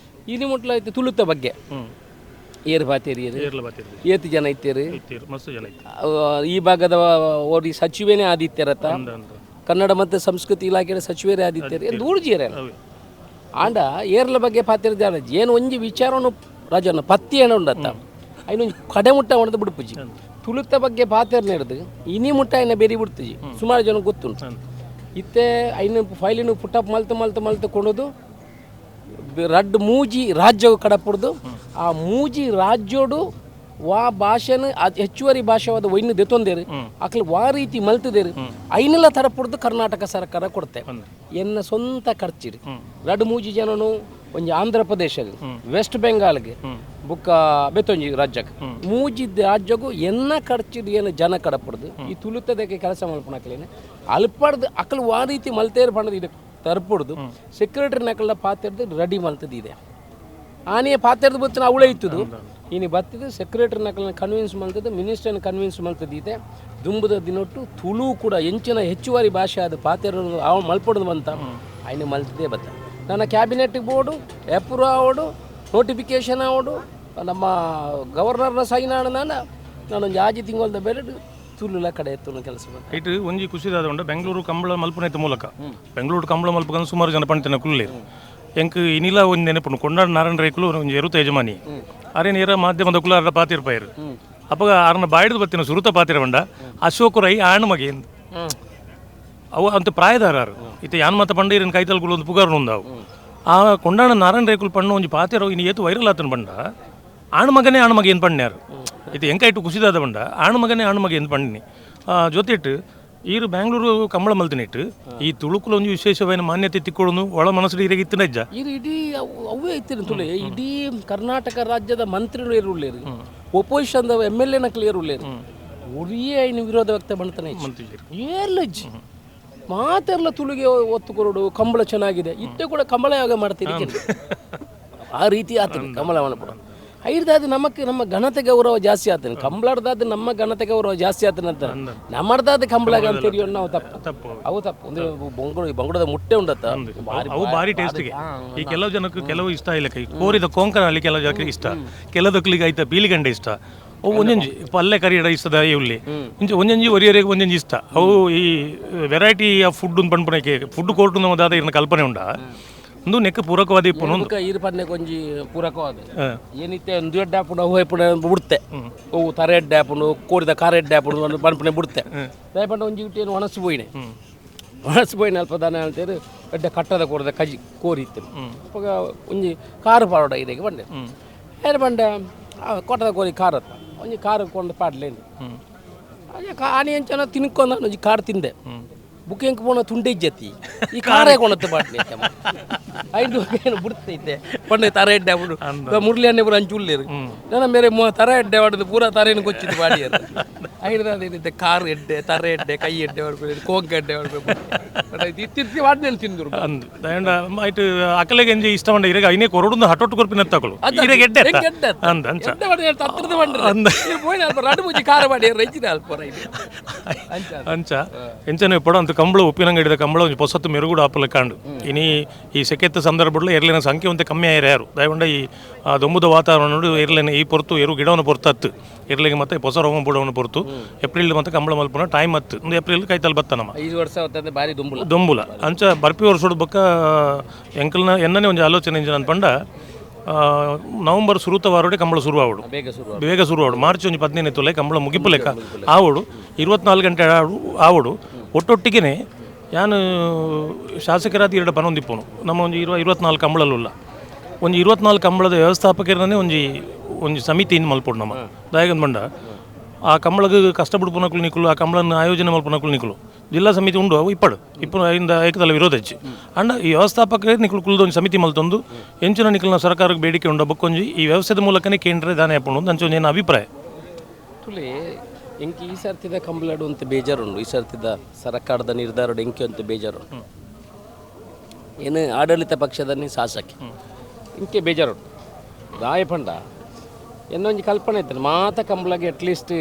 ಇನಿ ಮುಟ್ಲ ಐತೆ ತುಳುತ ಬಗ್ಗೆ ಏರು ಪಾತೇರಿ ಏರ್ಲ ಬಾತಿರ್ದು ಏತು ಜನ ಇತ್ತೀರಿ ಇತ್ತೀರು ಮಸ್ತ್ ಜನ ಇತ್ತು ಈ ಭಾಗದ ಓರಿ ಸಚಿವೇನೇ ಆದಿತ್ಯರತ್ತ ಅಂದ ಕನ್ನಡ ಮತ್ತು ಸಂಸ್ಕೃತಿ ಇಲಾಖೆಯ ಸಚಿವರೇ ಆದಿತ್ಯರು ದೂರ್ಜಿಯರೇ ಆಂಡ ಏರ್ಲ ಬಗ್ಗೆ ಪಾತ್ರ ಏನು ಒಂಜಿ ವಿಚಾರನು ರಾಜನ ಪತ್ತಿ ಏನೋ ಉಂಡತ್ತ ಐನೊಂಜಿ ಕಡೆ ಮುಟ್ಟ ಹೊಡೆದು ಬಿಡ್ಪುಜಿ ತುಳುತ ಬಗ್ಗೆ ಪಾತ್ರ ಹಿಡ್ದು ಇನಿ ಮುಟ್ಟ ಇನ್ನ ಬೇರೆ ಬಿಡ್ತುಜಿ ಸುಮಾರು ಜನ ಗೊತ್ತುಂಟು. ಇತ್ತೆ ಐನು ಫೈಲಿನ ಪುಟ್ಟಪ್ ಮಲ್ತು ಮಲ್ತು ಮಲ್ತು ಕೊಡೋದು ರಡ್ಡು ಮೂಜಿ ರಾಜ್ಯ ಕಡಪುಡ್ದು ಆ ಮೂಜಿ ರಾಜ್ಯೋಡು ವಾ ಭಾಷೆನ ಹೆಚ್ಚುವರಿ ಭಾಷೆವಾದ ಒಯ್ನು ದೆತ್ತೊಂದೇರು ಅಕ್ಲು ವಾ ರೀತಿ ಮಲ್ತದೇರು ಐನೆಲ್ಲ ತರಪುಡ್ದು ಕರ್ನಾಟಕ ಸರ್ಕಾರ ಕೊಡ್ತೆ ಎನ್ನ ಸ್ವಂತ ಖರ್ಚಿರಿ ರಡ್ಡು ಮೂಜಿ ಜನನು ಒಂಜಿ ಆಂಧ್ರ ಪ್ರದೇಶಗ್ ವೆಸ್ಟ್ ಬೆಂಗಾಲ್ಗೆ ಬುಕ್ಕ ಬೆತ್ತೊಂಜಿ ರಾಜ್ಯಕ್ಕೆ ಮೂಜಿ ರಾಜ್ಯಗೂ ಎನ್ನ ಖರ್ಚಿಡ್ ಏನು ಜನ ಕಡಪಡ್ದು ಈ ತುಳುತದಕ್ಕೆ ಕೆಲಸ ಮಲ್ಪಣಕ್ಲೇನೆ ಅಲ್ಪಡ್ದು ಅಕಲ್ ವಾ ರೀತಿ ಮಲ್ತೇರು ಪಂಡದು ಇದು ತರ್ಪುಡ್ದು ಸೆಕ್ರೆಟರಿ ನಕಲ್ನ ಪಾತೆರ್ದು ರೆಡಿ ಮಲ್ತದಿದೆ ಆನೆಯ ಪಾತೆರ್ದು ಬತ್ತಿನ ಅವಳೇ ಇತ್ತದು ಇನಿ ಬತ್ತಿದ್ದು ಸೆಕ್ರೆಟರಿ ನಕಲ್ನ ಕನ್ವಿನ್ಸ್ ಮಲ್ತದ್ದು ಮಿನಿಸ್ಟರ್ನ ಕನ್ವಿನ್ಸ್ ಮಲ್ತದಿದೆ ದುಂಬುದ ದಿನೊಟ್ಟು ತುಳು ಕೂಡ ಎಂಚಿನ ಹೆಚ್ಚುವರಿ ಭಾಷೆ ಅದು ಪಾತೆರ ಅವ ಮಲ್ಪೊಡ್ದು ಬಂತ ಆಯ್ನ ಮಲ್ತದೇ ಬತ್ತ ನನ್ನ cabinet board approve ಆವಡು notification ಆವಡು ನಮ್ಮ ಗವರ್ನರ್ನ ಸೈನ್ ಆಡ ನಾನೊಂದು ಆಜಿ ತಿಂಗಳದ ಬೇರೆ ತುಳುಲ ಕಡೆ ಎತ್ತುನ ಕೆಲಸ ಬಂತ ಇಟ್ಟು ಒಂಜಿ ಖುಷಿದಾದ ಉಂಡು ಬೆಂಗಳೂರು ಕಂಬಳ ಮಲ್ಪುನೈತ ಮೂಲಕ ಬೆಂಗಳೂರು ಕಂಬಳ ಮಲ್ಪಕಂದು ಸುಮಾರು ಜನ ಪಂಡಿತನ ಕುಲ್ಲೇರು ಎಂಕ್ ಇನಿಲ ಒಂಜಿ ನೆನಪುಂಡು ಕೊಂಡಾಡ ನಾರಾಯಣ ರೈಕುಲು ಒಂಜಿ ಎರುತ ಯಜಮಾನಿ ಅರೆ ನೇರ ಮಾಧ್ಯಮದ ಕುಲ ಅರ್ಧ ಪಾತಿರ್ಪಾಯರು ಅಪ್ಪಗ ಅರ್ನ ಬಾಯ್ದು ಬತ್ತಿನ ಸುರುತ ಪಾತಿರ ಬಂಡ ಅಶೋಕ ರೈ ಆಣ್ ಮಗೆ ಅವು ಅಂತ ಪ್ರಾಯದಾರರು ಇತ್ತೆ ಯಾನ್ ಮತ ಪಂಡ ಇರನ್ ಕೈತಲ್ ಕುಲು ಒಂದು ಪುಗಾರ್ ಉಂದಾವು ಆ ಕೊಂಡಾಣ ನಾರಾಯಣ ರೈಕುಲು ಪಣ್ಣು ಒಂಜಿ ಪಾತಿರ ಇನ್ನು ಏತು ವೈರಲ್ ಆತನ ಬಂಡ ಆಣ್ ಮಗನೇ ಆಣ್ ಮಗ ಏನು ಪಣ್ಣ್ಯಾರು ಇದು ಎಂಕೈಟು ಖುಷಿದಾದ ಬಂಡ ಆಣ್ ಮಗನೇ ಆಣ್ ಮಗ ಏನು ಪಣ್ಣಿ ಜೊತೆಟ್ಟು ಈರು ಬ್ಯಾಂಗ್ಳೂರು ಕಂಬಳ ಮಲ್ತಿನಿಟ್ಟು ಈ ತುಳುಕುಲ ಒಂಜಿ ವಿಶೇಷವಾದ ಮಾನ್ಯತೆ ತಿಕ್ಕೊಳನು ಒಳ ಮನಸ್ಸು ಇರಗೆ ಇತ್ತಿನ ಅಜ್ಜ ಇದು ಇಡೀ ಅವೇ ಇತ್ತಿನ ತುಳು ಇಡೀ ಕರ್ನಾಟಕ ರಾಜ್ಯದ ಮಂತ್ರಿಗಳು ಏರುಳ್ಳೇರು opposition M L ಎನ ಕ್ಲಿಯರ್ ಉಳ್ಳೇರು ಒರಿಯೇ ಐನು ವಿರೋಧ ವ್ಯಕ್ತ ಮಾಡ್ತಾನೆ ಏರ್ಲಜ್ಜಿ ಮಾತೆಲ್ಲ ತುಳುಗೆ ಒತ್ತು ಕೊರಡು ಕಂಬಳ ಚೆನ್ನಾಗಿದೆ ಇತ್ತೆ ಕೂಡ ಕಂಬಳ ಯಾವಾಗ ಮಾಡ್ತೀರಿ ಆ ರೀತಿ ಆತನ ಕಂಬಳ ಮಲ್ಪಡ ಐರ್ದಾದ ನಮಕ್ ನಮ್ಮ ಘನತೆ ಗೌರವ ಜಾಸ್ತಿ ಆತನ ಕಂಬಳರ್ದಾದ ನಮ್ಮ ಘನತೆ ಗೌರವ ಜಾಸ್ತಿ ಆತನ ಅಂತ ನಮ್ಮರ್ದಾದ ಕಂಬಳ ಅಂತೀರಿ ನಾವು ತಪ್ಪು ತಪ್ಪು ಅವು ತಪ್ಪು ಅಂದ್ರೆ ಬೊಂಗುಡ ಬಂಗುಡದ ಮುಟ್ಟೆ ಉಂಡತ್ತ ಅವು ಭಾರಿ ಟೇಸ್ಟ್ಗೆ ಈ ಕೆಲವು ಜನಕ್ಕೆ ಕೆಲವು ಇಷ್ಟ ಇಲ್ಲ ಕೈ ಕೋರಿದ ಕೊಂಕಣಲ್ಲಿ ಕೆಲವು ಜನಕ್ಕೆ ಇಷ್ಟ ಕೆಲದಕ್ಲಿಗೆ ಆಯ್ತಾ ಪೀಲಿಗಂಡೆ ಇಷ್ಟ ಅವು ಒಂದೊಂಜಿ ಪಲ್ಲೆ ಕರಿಯಡ ಇಷ್ಟದ ಇವ್ಲಿ ಇಂಚ ಒಂದೊಂಜಿ ಒರಿಯರಿಗೆ ಒಂದೊಂಜಿ ಇಷ್ಟ ಅವು ಈ variety of food ಪನ್ಪುನಕ್ಕೆ food court ನಮ್ಮ ದಾದ ಇರನ ಕಲ್ಪನೆ ಉಂಡ ಒಂದು ನೆಕ್ ಪೂರಕವಾದ ಇಪ್ಪುನು ಬೊಕ್ಕ ಈರು ಪನ್ನೆ ಕೊಂಜಿ ಪೂರಕವಾದ ಏನಿತ್ತೆ ಒಂದು ಎಡ್ಡೆ ಆಪುಂಡು ಅವು ಇಪ್ಪುಂಡು ಬಿಡ್ತೆ ಅವು ತರೆ ಎಡ್ಡೆ ಆಪುಂಡು ಕೋರಿದ ಖಾರ ಎಡ್ಡೆ ಆಪುಂಡು ಪನ್ಪುನೆ ಬಿಡ್ತೆ ದಯಪಂಡ ಒಂಜಿ ಇಟ್ಟು ಒಣಸು ಪೋಯಿನೆ ಒಣಸು ಪೋಯಿನ ಅಲ್ಪ ದಾನ ಹೇಳ್ತೇವೆ ಎಡ್ಡೆ ಕಟ್ಟದ ಕೋರದ ಕಜಿ ಕೋರಿ ಇತ್ತು ಅವಾಗ ಒಂಜಿ ಕಾರು ಪಾಡೋಡ ಇದಕ್ಕೆ ಬಂಡೆ ಏನು ಬಂಡೆ ಕೊಟ್ಟದ ಕೋರಿ ಖಾರ ಅತ್ತ ಒಂಜಿ ಕಾರು ಕೊಂಡು ಪಾಡ್ಲೇನು ಅದೇ ಆನಿ ಅಂಚನ ತಿನ್ಕೊಂಡ ಒಂಜಿ ಕಾರು ತಿಂದೆ ಬುಕ್ ಎಂಕ್ ಪೋಣ ತುಂಡೆ ಇಜ್ಜತಿ ಈ ಕಾರೇ ಕೊಣತ್ತು ಪಾಟ್ಲಿ ಐದು ಏನು ಬಿಡ್ತೈತೆ ಪಂಡೆ ತರ ಎಡ್ಡೆ ಬಿಡು ಮುರಳಿ ಅನ್ನೆ ಪೂರ ಅಂಚುಳ್ಳೇರು ನನ್ನ ಮೇರೆ ತರ ಎಡ್ಡೆ ಹೊಡೆದು ಪೂರ ತರೇನು ಕೊಚ್ಚಿದ್ದು ಬಾಡಿಯರು ಐದು ಕಾರ್ ಎಡ್ಡೆ ತರ ಎಡ್ಡೆ ಕೈ ಎಡ್ಡೆ ಹೊಡ್ಬೇಕು ಕೋಂಕ ಎಡ್ಡೆ ಹೊಡ್ಬೇಕು ಇತ್ತಿತ್ತಿ ವಾಡ್ನೇನು ತಿಂದ್ರು ಅಂದು ದಯಂಡ ಐಟ್ ಅಕಲೆಗೆ ಎಂಜಿ ಇಷ್ಟ ಮಂಡ ಇರಗ ಐನೇ ಕೊರಡುಂದು ಹಟೊಟ್ಟು ಕೊರ್ಪಿನ ತಗೊಳ್ಳು ಇರಗ ಎಡ್ಡೆ ಅತ್ತ? ಅಂದ ಅಂಚ ಎಡ್ಡೆ ಹೊಡೆದು ಹತ್ರದ ಬಂಡ್ರೆ ಪೋಯಿನ ಅಲ್ಪ ರಡು ಮುಚ್ಚಿ ಕಾರ ಮಾಡಿ ರೈಚಿನ ಅಲ್ಪ ಅಂಚ ಅಂಚ ಎಂಚನೆ ಪಡ ಅಂತ ಕಂಬಳ ಉಪ್ಪಿನಂಗಡಿದ ಕಂಬಳ ಒಂಜಿ ಪೊಸತ್ತು ಮೆರುಗುಡು ಆಪಲ ಕಾಂಡು ಇನಿ ಈ ಸೆಕೆತ್ತ ಸಂದರ್ಭದಲ್ಲಿ ಎರ್ಲಿನ ಸಂಖ್ಯೆ ಒಂತೆ ಕಮ್ಮಿ ಆಯ್ರ ಯಾರು ದಯವಂಡ ಈ ದೊಂಬುದ ವಾತಾವರಣ ಎರ್ಲಿನ ಈ ಪೊರ್ತು ಎರು ಗಿಡವನ್ನು ಪೊರ್ತು ಹತ್ತು ಎರ್ಲಿಗೆ ಮತ್ತೆ ಹೊಸ ರೋಮ ಬುಡವನ್ನು ಪೊರ್ತು ಏಪ್ರಿಲ್ ಮತ್ತೆ ಕಂಬಳ ಮಲ್ಪುನ ಟೈಮ್ ಹತ್ತು ಒಂದು ಏಪ್ರಿಲ್ ಕೈತಲ್ ಬತ್ತ ನಮ್ಮ 5 ವರ್ಷ ಹೊತ್ತಂದ್ರೆ ಭಾರಿ ದುಂಬುಲ ದೊಂಬುಲ ಅಂಚ ಬರ್ಪಿ ವರ್ಷದ ಬೊಕ್ಕ ಎಂಕಲ್ನ ಎನ್ನನೇ ಒಂಜಿ ಆಲೋಚನೆ ಇಂಚಿನ ಪಂಡ ನವಂಬರ್ ಸುರುತ ವಾರೋಡೆ ಕಂಬಳ ಶುರು ಆವಡು ಬೇಗ ಶುರು ಬೇಗ ಶುರು ಆವಡು ಮಾರ್ಚ್ ಒಂಜಿ 15 ತುಲೆ ಕಂಬಳ ಮುಗಿಪು ಲೆಕ್ಕ ಆವಡು 24 ಗಂಟೆ ಆವಡು ಒಟ್ಟೊಟ್ಟಿಗೆನೆ ಯಾನು ಶಾಸಕರಾದ ಎರಡು ಪನೊಂದಿಪ್ಪನು ನಮ್ಮ ಒಂಜಿ 24 ಕಂಬಳಲ್ಲುಲ್ಲ ಒಂಜಿ 24 ಕಂಬಳದ ವ್ಯವಸ್ಥಾಪಕರನ್ನೇ ಒಂಜಿ ಒಂಜಿ ಸಮಿತಿ ಇನ್ ಮಲ್ಪೊಡು ನಮ್ಮ ದಾಯಗಂದ್ ಬಂಡ ಆ ಕಂಬಳಗ್ ಕಷ್ಟ ಬಿಡ್ಪುನಕುಲು ನಿಕುಲು ಆ ಕಂಬಳನ್ನು ಆಯೋಜನೆ ಮಲ್ಪುನಕುಲು ನಿಕುಲು ಜಿಲ್ಲಾ ಸಮಿತಿ ಉಂಡು ಅವು ಇಪ್ಪಡು ಇಪ್ಪು ಇಂದ ಏಕದಲ್ಲ ವಿರೋಧ ಹೆಚ್ಚು ಅಂಡ ಈ ವ್ಯವಸ್ಥಾಪಕರೇ ನಿಕುಲು ಕುಲ್ದು ಒಂಜಿ ಸಮಿತಿ ಮಲ್ತೊಂದು ಎಂಚಿನ ನಿಕಲ್ನ ಸರ್ಕಾರಕ್ಕೆ ಬೇಡಿಕೆ ಉಂಡು ಬೊಕ್ಕೊಂಜಿ ಈ ವ್ಯವಸ್ಥೆದ ಮೂಲಕನೇ ಕೇಂದ್ರ ದಾನ ಅಪ್ಪುಂಡು ಅಂಚ ಒಂಜಿ ಅಭಿಪ್ರಾಯ ತುಲೆ ಎಂಕಿ ಈ ಸರ್ತಿದ ಕಂಬಳಡು ಅಂತ ಬೇಜಾರುಂಡು ಈ ಸರ್ತಿದ ಸರ್ಕಾರದ ನಿರ್ಧಾರ ಎಂಕಿ ಅಂತ ಬೇಜಾರುಂಡು ಏನು ಆಡಳಿತ ಪಕ್ಷದಲ್ಲಿ ಶಾಸಕಿ ಇಂಕೆ ಬೇಜಾರುಂಡು ದಾಯ ಪಂಡ എന്നೊಂಜಿ ಕಲ್ಪನೆ ಇತ್ತು ಮಾತ ಕಂಬಳಗೆ ಅಟ್ಲೀಸ್ಟ್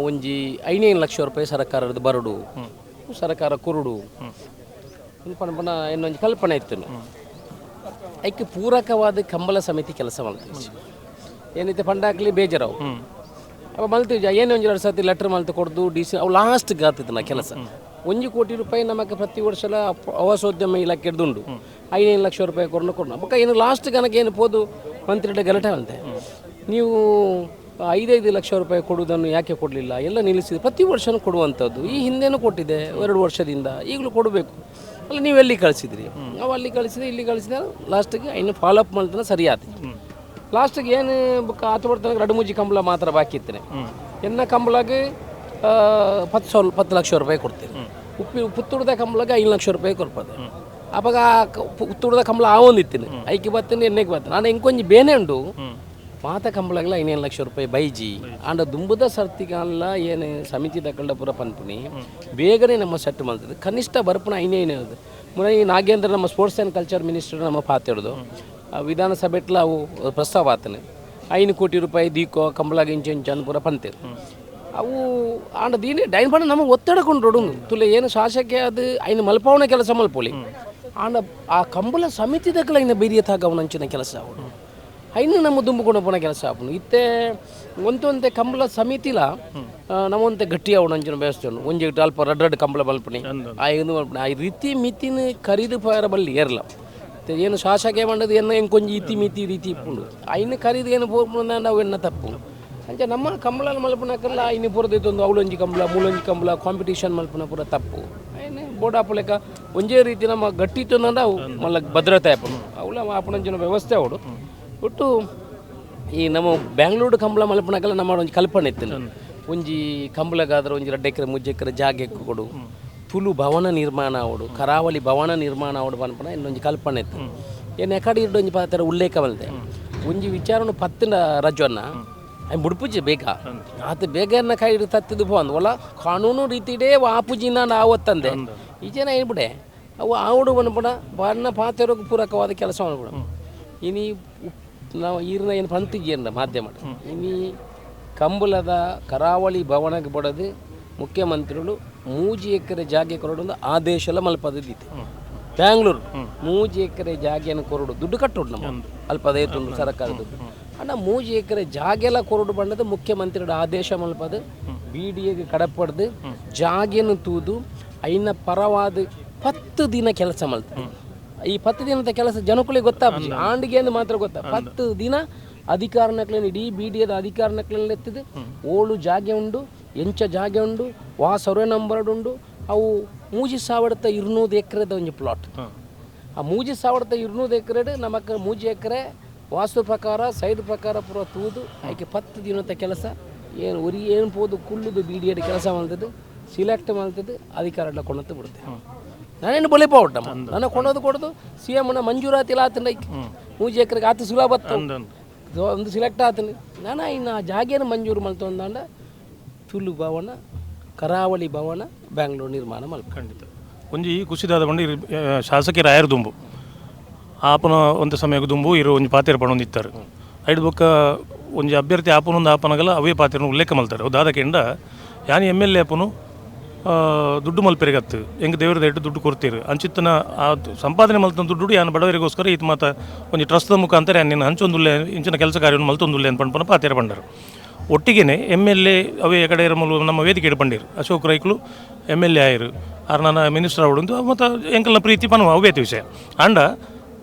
ಒಂಜಿ 5 ಲಕ್ಷ ರೂಪಾಯಿ ಸರ್ಕಾರದ ಬರಡು ಸರ್ಕಾರ ಕುರುಡು ಪಂಡ ಪಂಡ ಇನ್ನೊಂಜಿ ಕಲ್ಪನೆ ಇತ್ತು ಐಕ್ಕೆ ಪೂರಕವಾದ ಕಂಬಳ ಸಮಿತಿ ಕೆಲಸ ಮಾಡ್ತೀವಿ ಏನೈತೆ ಪಂಡಾಕ್ಲಿ ಬೇಜಾರವು ಅವ ಮಲ್ತು ಏನು ಒಂಜಿ 2 ಸರ್ತಿ ಲೆಟರ್ ಮಲ್ತು ಕೊಡ್ದು ಡಿ ಸಿ ಅವು ಲಾಸ್ಟ್ ಗಾತಿತ್ತು ನಾ ಕೆಲಸ 1 ಕೋಟಿ ರೂಪಾಯಿ ನಮಗೆ ಪ್ರತಿ ವರ್ಷ ಪ್ರವಾಸೋದ್ಯಮ ಇಲಾಖೆಡ್ದುಂಡು 5 ಲಕ್ಷ ರೂಪಾಯಿ ಕೊಡೋಣ ಕೊಡೋಣ ಬೊಕ್ಕ ಏನು ಲಾಸ್ಟ್ ಕನಕ ಏನು ಪೋದು ಮಂತ್ರಿ ಗಲಾಟೆ ಅಂತೆ ನೀವು 5-5 lakh ರೂಪಾಯಿ ಕೊಡುವುದನ್ನು ಯಾಕೆ ಕೊಡಲಿಲ್ಲ, ಎಲ್ಲ ನಿಲ್ಲಿಸಿದೆ. ಪ್ರತಿ ವರ್ಷವೂ ಕೊಡುವಂಥದ್ದು, ಈ ಹಿಂದೆನೂ ಕೊಟ್ಟಿದೆ 2 ವರ್ಷದಿಂದ, ಈಗಲೂ ಕೊಡಬೇಕು ಅಲ್ಲ. ನೀವು ಎಲ್ಲಿ ಕಳಿಸಿದ್ರಿ? ನಾವು ಅಲ್ಲಿ ಕಳಿಸಿದೆ, ಇಲ್ಲಿ ಕಳಿಸಿದೆ. ಲಾಸ್ಟಿಗೆ ಇನ್ನು ಫಾಲೋಅಪ್ ಮಾಡ್ತಾನೆ ಸರಿಯಾದ. ಲಾಸ್ಟಿಗೆ ಏನು ಬುಕ್ ಆತ ಬರ್ತಾನೆ, 2 ಮೂಜಿ ಕಂಬಳ ಮಾತ್ರ ಬಾಕಿ ಇತ್ತನೆ. ಎನ್ನ ಕಂಬಳಗೆ 10 ಲಕ್ಷ ರೂಪಾಯಿ ಕೊಡ್ತೇನೆ. ಪುತ್ತೂರ್ದ ಕಂಬಳಗೆ 5 ಲಕ್ಷ ರೂಪಾಯಿ ಕೊಡ್ಪದೆ. ಅವಾಗ ಪುತ್ತೂರ್ದ ಕಂಬಳ ಆವೊಂದಿತ್ತೇನೆ, ಐಕೆ ಬರ್ತೇನೆ, ಎಣ್ಣೆಗೆ ಬರ್ತೇನೆ. ನಾನು ಇಂಕೊಂಜಿ ಬೇನೆ ಉಂಡು ಮಾತ ಕಂಬಳಗೆಲ್ಲ 5 ಲಕ್ಷ ರೂಪಾಯಿ ಬೈಜಿ ಆಂಡ ದುಂಬುದ ಸರ್ತಿಗಲ್ಲ ಏನು ಸಮಿತಿ ತಕ್ಕಂಡ ಪೂರ ಪನ್ಪುನಿ ಬೇಗನೆ ನಮ್ಮ ಸೆಟ್ ಮಾಡ್ತದೆ. ಕನಿಷ್ಠ ಬರ್ಪುನ 5 ಮುನ್ನ ಈ ನಾಗೇಂದ್ರ ನಮ್ಮ sports and culture minister ನಮ್ಮ ಪಾತಿಡ್ದು ವಿಧಾನಸಭೆಟ್ಲ ಅವು ಪ್ರಸ್ತಾವ ಆತನೆ 5 ಕೋಟಿ ರೂಪಾಯಿ ದೀಕೋ ಕಂಬಳಗೆ ಇಂಚು ಇಂಚು ಅಂದ್ ಪೂರ ಪಂತೇರು. ಅವು ಆಂಡ ದೀನಿ ಡೈನ್ ಪಂಡ ನಮಗೆ ಒತ್ತಡ ಕೊಂಡು ತುಲೆ ಏನು ಶಾಸಕ ಅದು ಐನು ಮಲ್ಪಾವನ ಕೆಲಸ ಮಲ್ಪೊಲಿ ಆಂಡ ಆ ಕಂಬಳ ಸಮಿತಿ ದಕ್ಕಲ ಇನ್ನು ಬೀರಿಯ ತಾಗವನಂಚಿನ ಕೆಲಸ ಅವನು ಐನು ನಮ್ಮ ದುಂಬುಕೊಂಡು ಪೋನ ಕೆಲಸ ಆಪುನು. ಇತ್ತೆ ಒಂತೊಂತೆ ಕಂಬಳ ಸಮಿತಿಲ ನಮ್ಮಂತೆ ಗಟ್ಟಿ ಅವನಂಚಿನ ಬೇಸ್ತೇನು ಒಂಜಿ ಅಲ್ಪ ರಡ್ ರಡ್ ಕಂಬಳ ಮಲ್ಪಣಿ ಆ ಇದು ಮಲ್ಪಣಿ ಆ ರೀತಿ ಮಿತಿನ ಕರಿದು ಪಾರ ಬಲ್ಲಿ ಏರ್ಲ ಏನು ಶಾಸಕ ಮಂಡದು ಎನ್ನ ಎಂಕೊಂಜಿ ಇತಿ ಮಿತಿ ರೀತಿ ಇಪ್ಪುಂಡು ಐನು ಕರಿದು ಏನು ಪೋಪುಂಡು ನಾವು ಎನ್ನ ತಪ್ಪು ಅಂಚೆ ನಮ್ಮ ಕಂಬಳ ಮಲ್ಪನಕಲ್ಲ ಐನು ಪೂರದೈತೊಂದು ಅವಳೊಂಜಿ ಕಂಬಳ ಮೂಲೊಂಜಿ ಕಂಬಳ ಕಾಂಪಿಟೇಷನ್ ಮಲ್ಪನ ಪೂರ ತಪ್ಪು. ಐನು ಬೋಡಾಪುಲೆಕ ಒಂಜೇ ರೀತಿ ನಮ್ಮ ಗಟ್ಟಿ ಇತ್ತು ಅವು ಮಲ್ಲ ಭದ್ರತೆ ಆಪುಂಡು ಅವಳ ಆಪುನಂಚಿನ ವ್ಯವಸ್ಥೆ ಅವಡು ಒಟ್ಟು. ಈ ನಮ್ಮ ಬ್ಯಾಂಗ್ಳೂರು ಕಂಬಳ ಮಲ್ಪನಕಲ್ಲ ನಮ್ಮ ಒಂಜಿ ಕಲ್ಪನೆ ಇತ್ತು. ಒಂಜಿ ಕಂಬಳಗಾದ್ರೆ ಒಂಜಿ 2 ಎಕರೆ 3 ಎಕರೆ ಜಾಗೆ ಕೊಡು, ತುಳು ಭವನ ನಿರ್ಮಾಣ ಅವಡು, ಕರಾವಳಿ ಭವನ ನಿರ್ಮಾಣ ಅವಡು ಪನ್ಪನ ಇನ್ನೊಂಜಿ ಕಲ್ಪನೆ ಇತ್ತು. ಏನು ಎಕಡೆ ಇಡ್ಡು ಒಂಜಿ ಪಾತ್ರ ಉಲ್ಲೇಖ ಬಲ್ತೆ ಒಂಜಿ ವಿಚಾರನು ಪತ್ತಿನ ರಜವನ್ನ ಅಯ್ಯ ಮುಡುಪುಜಿ ಬೇಗ ಆತ ಬೇಗ ಎನ್ನ ಕೈ ಹಿಡಿದು ತತ್ತಿದ್ದು ಪೋಂದು ಒಲ ಕಾನೂನು ರೀತಿಡೇ ಆಪುಜಿನ ಆವತ್ತಂದೆ ಈ ಜನ ಏನ್ಬಿಡೆ ಅವು ಆವಡು ಪನ್ಪನ ಬಣ್ಣ ಪಾತೆರೋಗ ಪೂರಕವಾದ ಕೆಲಸ ಮಾಡ್ಬಿಡ. ಇನಿ ನಾವು ಈರ್ನ ಏನು ಪಂತಿಗೆ ಮಾಧ್ಯಮ ಇನಿ ಕಂಬಳದ ಕರಾವಳಿ ಭವನಕ್ಕೆ ಬಡದು ಮುಖ್ಯಮಂತ್ರಿಗಳು 3 ಎಕರೆ ಜಾಗೆ ಕೊರಡು ಒಂದು ಆದೇಶ ಮಲ್ಪದಿತ್ತು. ಬ್ಯಾಂಗ್ಳೂರು 3 ಎಕರೆ ಜಾಗೆಯನ್ನು ಕೊರಡು ದುಡ್ಡು ಕಟ್ಟೋಡು ನಮ್ಮ ಅಲ್ಪದೇ ತುಂಡು ಸರಕಾರ ದುಡ್ಡು ಅಣ್ಣ 3 ಎಕರೆ ಜಾಗೆಲ್ಲ ಕೊರಡು ಬಂದದ್ದು ಮುಖ್ಯಮಂತ್ರಿಗಳ ಆದೇಶ ಮಲ್ಪದು ಬಿ ಡಿ ಎಗೆ ಕಡಪಡ್ದು ಜಾಗೆಯನ್ನು ತೂದು ಐನ ಪರವಾದ 10 ದಿನ ಕೆಲಸ ಮಲ್ತದೆ. ಈ 10 ದಿನದ ಕೆಲಸ ಜನಗಳಿಗೆ ಗೊತ್ತಾಗ್ತದೆ, ಆಂಡಿಗೆ ಅಂದ್ರೆ ಮಾತ್ರ ಗೊತ್ತಾ. 10 ದಿನ ಅಧಿಕಾರ ನಕ್ಲೇನು ಇಡೀ ಬಿ ಡಿ ಎದ ಅಧಿಕಾರ ನಕ್ಲೆಲ್ಲ ಎತ್ತಿದ್ದು ಓಳು ಜಾಗೆ ಉಂಡು, ಎಂಚ ಜಾಗೆ ಉಂಡು, ವಾ ಸರ್ವೆ ನಂಬರ್ ಉಂಡು. ಅವು 3200 ಎಕರೆದ ಒಂಜಿ ಪ್ಲಾಟ್. ಆ 3200 ಎಕರೆ ನಮಕ್ 3 ಎಕರೆ ವಾಸ್ತು ಪ್ರಕಾರ ಸೈಡ್ ಪ್ರಕಾರ ಪೂರ ತೂದು ಆಕೆ 10 ದಿನದ ಕೆಲಸ ಏನು ಉರಿ ಏನು ಪೋದು ಕುಳ್ಳುದು ಬಿ ಡಿ ಎಡ್ ಕೆಲಸ ಮಾಡ್ತದ್ದು ಸಿಲೆಕ್ಟ್ ಮಾಡ್ತದ್ದು ಅಧಿಕಾರ ಕೊಂಡತ್ತು ಬಿಡುತ್ತೆ. ನಾನೇನು ಬಲಿಪ ನಮ್ಮ ನಾನು ಕೊಂಡೋದು ಕೊಡೋದು ಸಿ ಎಮ್ನ ಮಂಜೂರಾತಿ ಇಲ್ಲ ಆತನ 3 ಎಕರೆಗೆ ಆತ ಸುಲಭ ಒಂದು ಸಿಲೆಕ್ಟ್ ಆತನ. ನಾನು ಇನ್ನು ಆ ಜಾಗೇನು ಮಂಜೂರು ಮಲ್ತೊಂದಾಂಡ ತುಳು ಭವನ ಕರಾವಳಿ ಭವನ ಬ್ಯಾಂಗ್ಳೂರು ನಿರ್ಮಾಣ ಮಲ್ಪ. ಖಂಡಿತ ಒಂಜಿ ಖುಷಿದಾದ ಪಂಡ ಶಾಸಕಿ ರಾಯರ್ ದುಂಬು ಆಪನ ಒಂದು ಸಮಯಕ್ಕೆ ದುಂಬು ಇರು ಒಂಜಿ ಪಾತೆರ ಪಣೊಂದಿತ್ತಾರೆ. ಐದು ಬೊಕ್ಕ ಒಂಜಿ ಅಭ್ಯರ್ಥಿ ಆಪನೊಂದು ಆಪನಗಲ ಅವೇ ಪಾತೆರನು ಉಲ್ಲೇಖ ಮಲ್ತಾರೆ. ದಾದ ಕೆಂಡ ಯಾನ್ M L A ಆಪನು ದುಡ್ಡು ಮಲ್ಪೆರಿಗತ್ತು ಹೆಂಗೆ ದೇವರ ದಯಟ್ಟು ದುಡ್ಡು ಕೊಡ್ತೀರಿ ಅಂಚಿತ್ತನ ಆ ಸಂಪಾದನೆ ಮಲ್ತನ ದುಡ್ಡು ಯಾನ್ ಬಡವರಿಗೋಸ್ಕರ ಈತ ಮಾತ ಒಂಜಿ ಟ್ರಸ್ಟ್ದ ಮುಖಾಂತರ ಯಾನ್ ನಿನ್ನ ಹಂಚೊಂದುಲ್ಲೆ ಇಂಚಿನ ಕೆಲಸ ಕಾರ್ಯವನ್ನು ಮಲ್ತೊಂದುಲ್ಲೆ ಅಂತ ಪಂಡ್ಪನ ಪಾತೆರ ಪಂಡರು. ಒಟ್ಟಿಗೆನೆ M L A ಅವೇ ಕಡೆ ನಮ್ಮ ವೇದಿಕೆ ಪಂಡೀರು ಅಶೋಕ್ ರೈಕ್ಲು M L A ಆಯರು ಆರ್ ನನ್ನ ಮಿನಿಸ್ಟರ್ ಅವಡು ಮತ್ತು ಎಂಕಲ್ನ ಪ್ರೀತಿ ಪನ್ನುವ ಅವ್ಯತ ವಿಷಯ. ಅಂಡ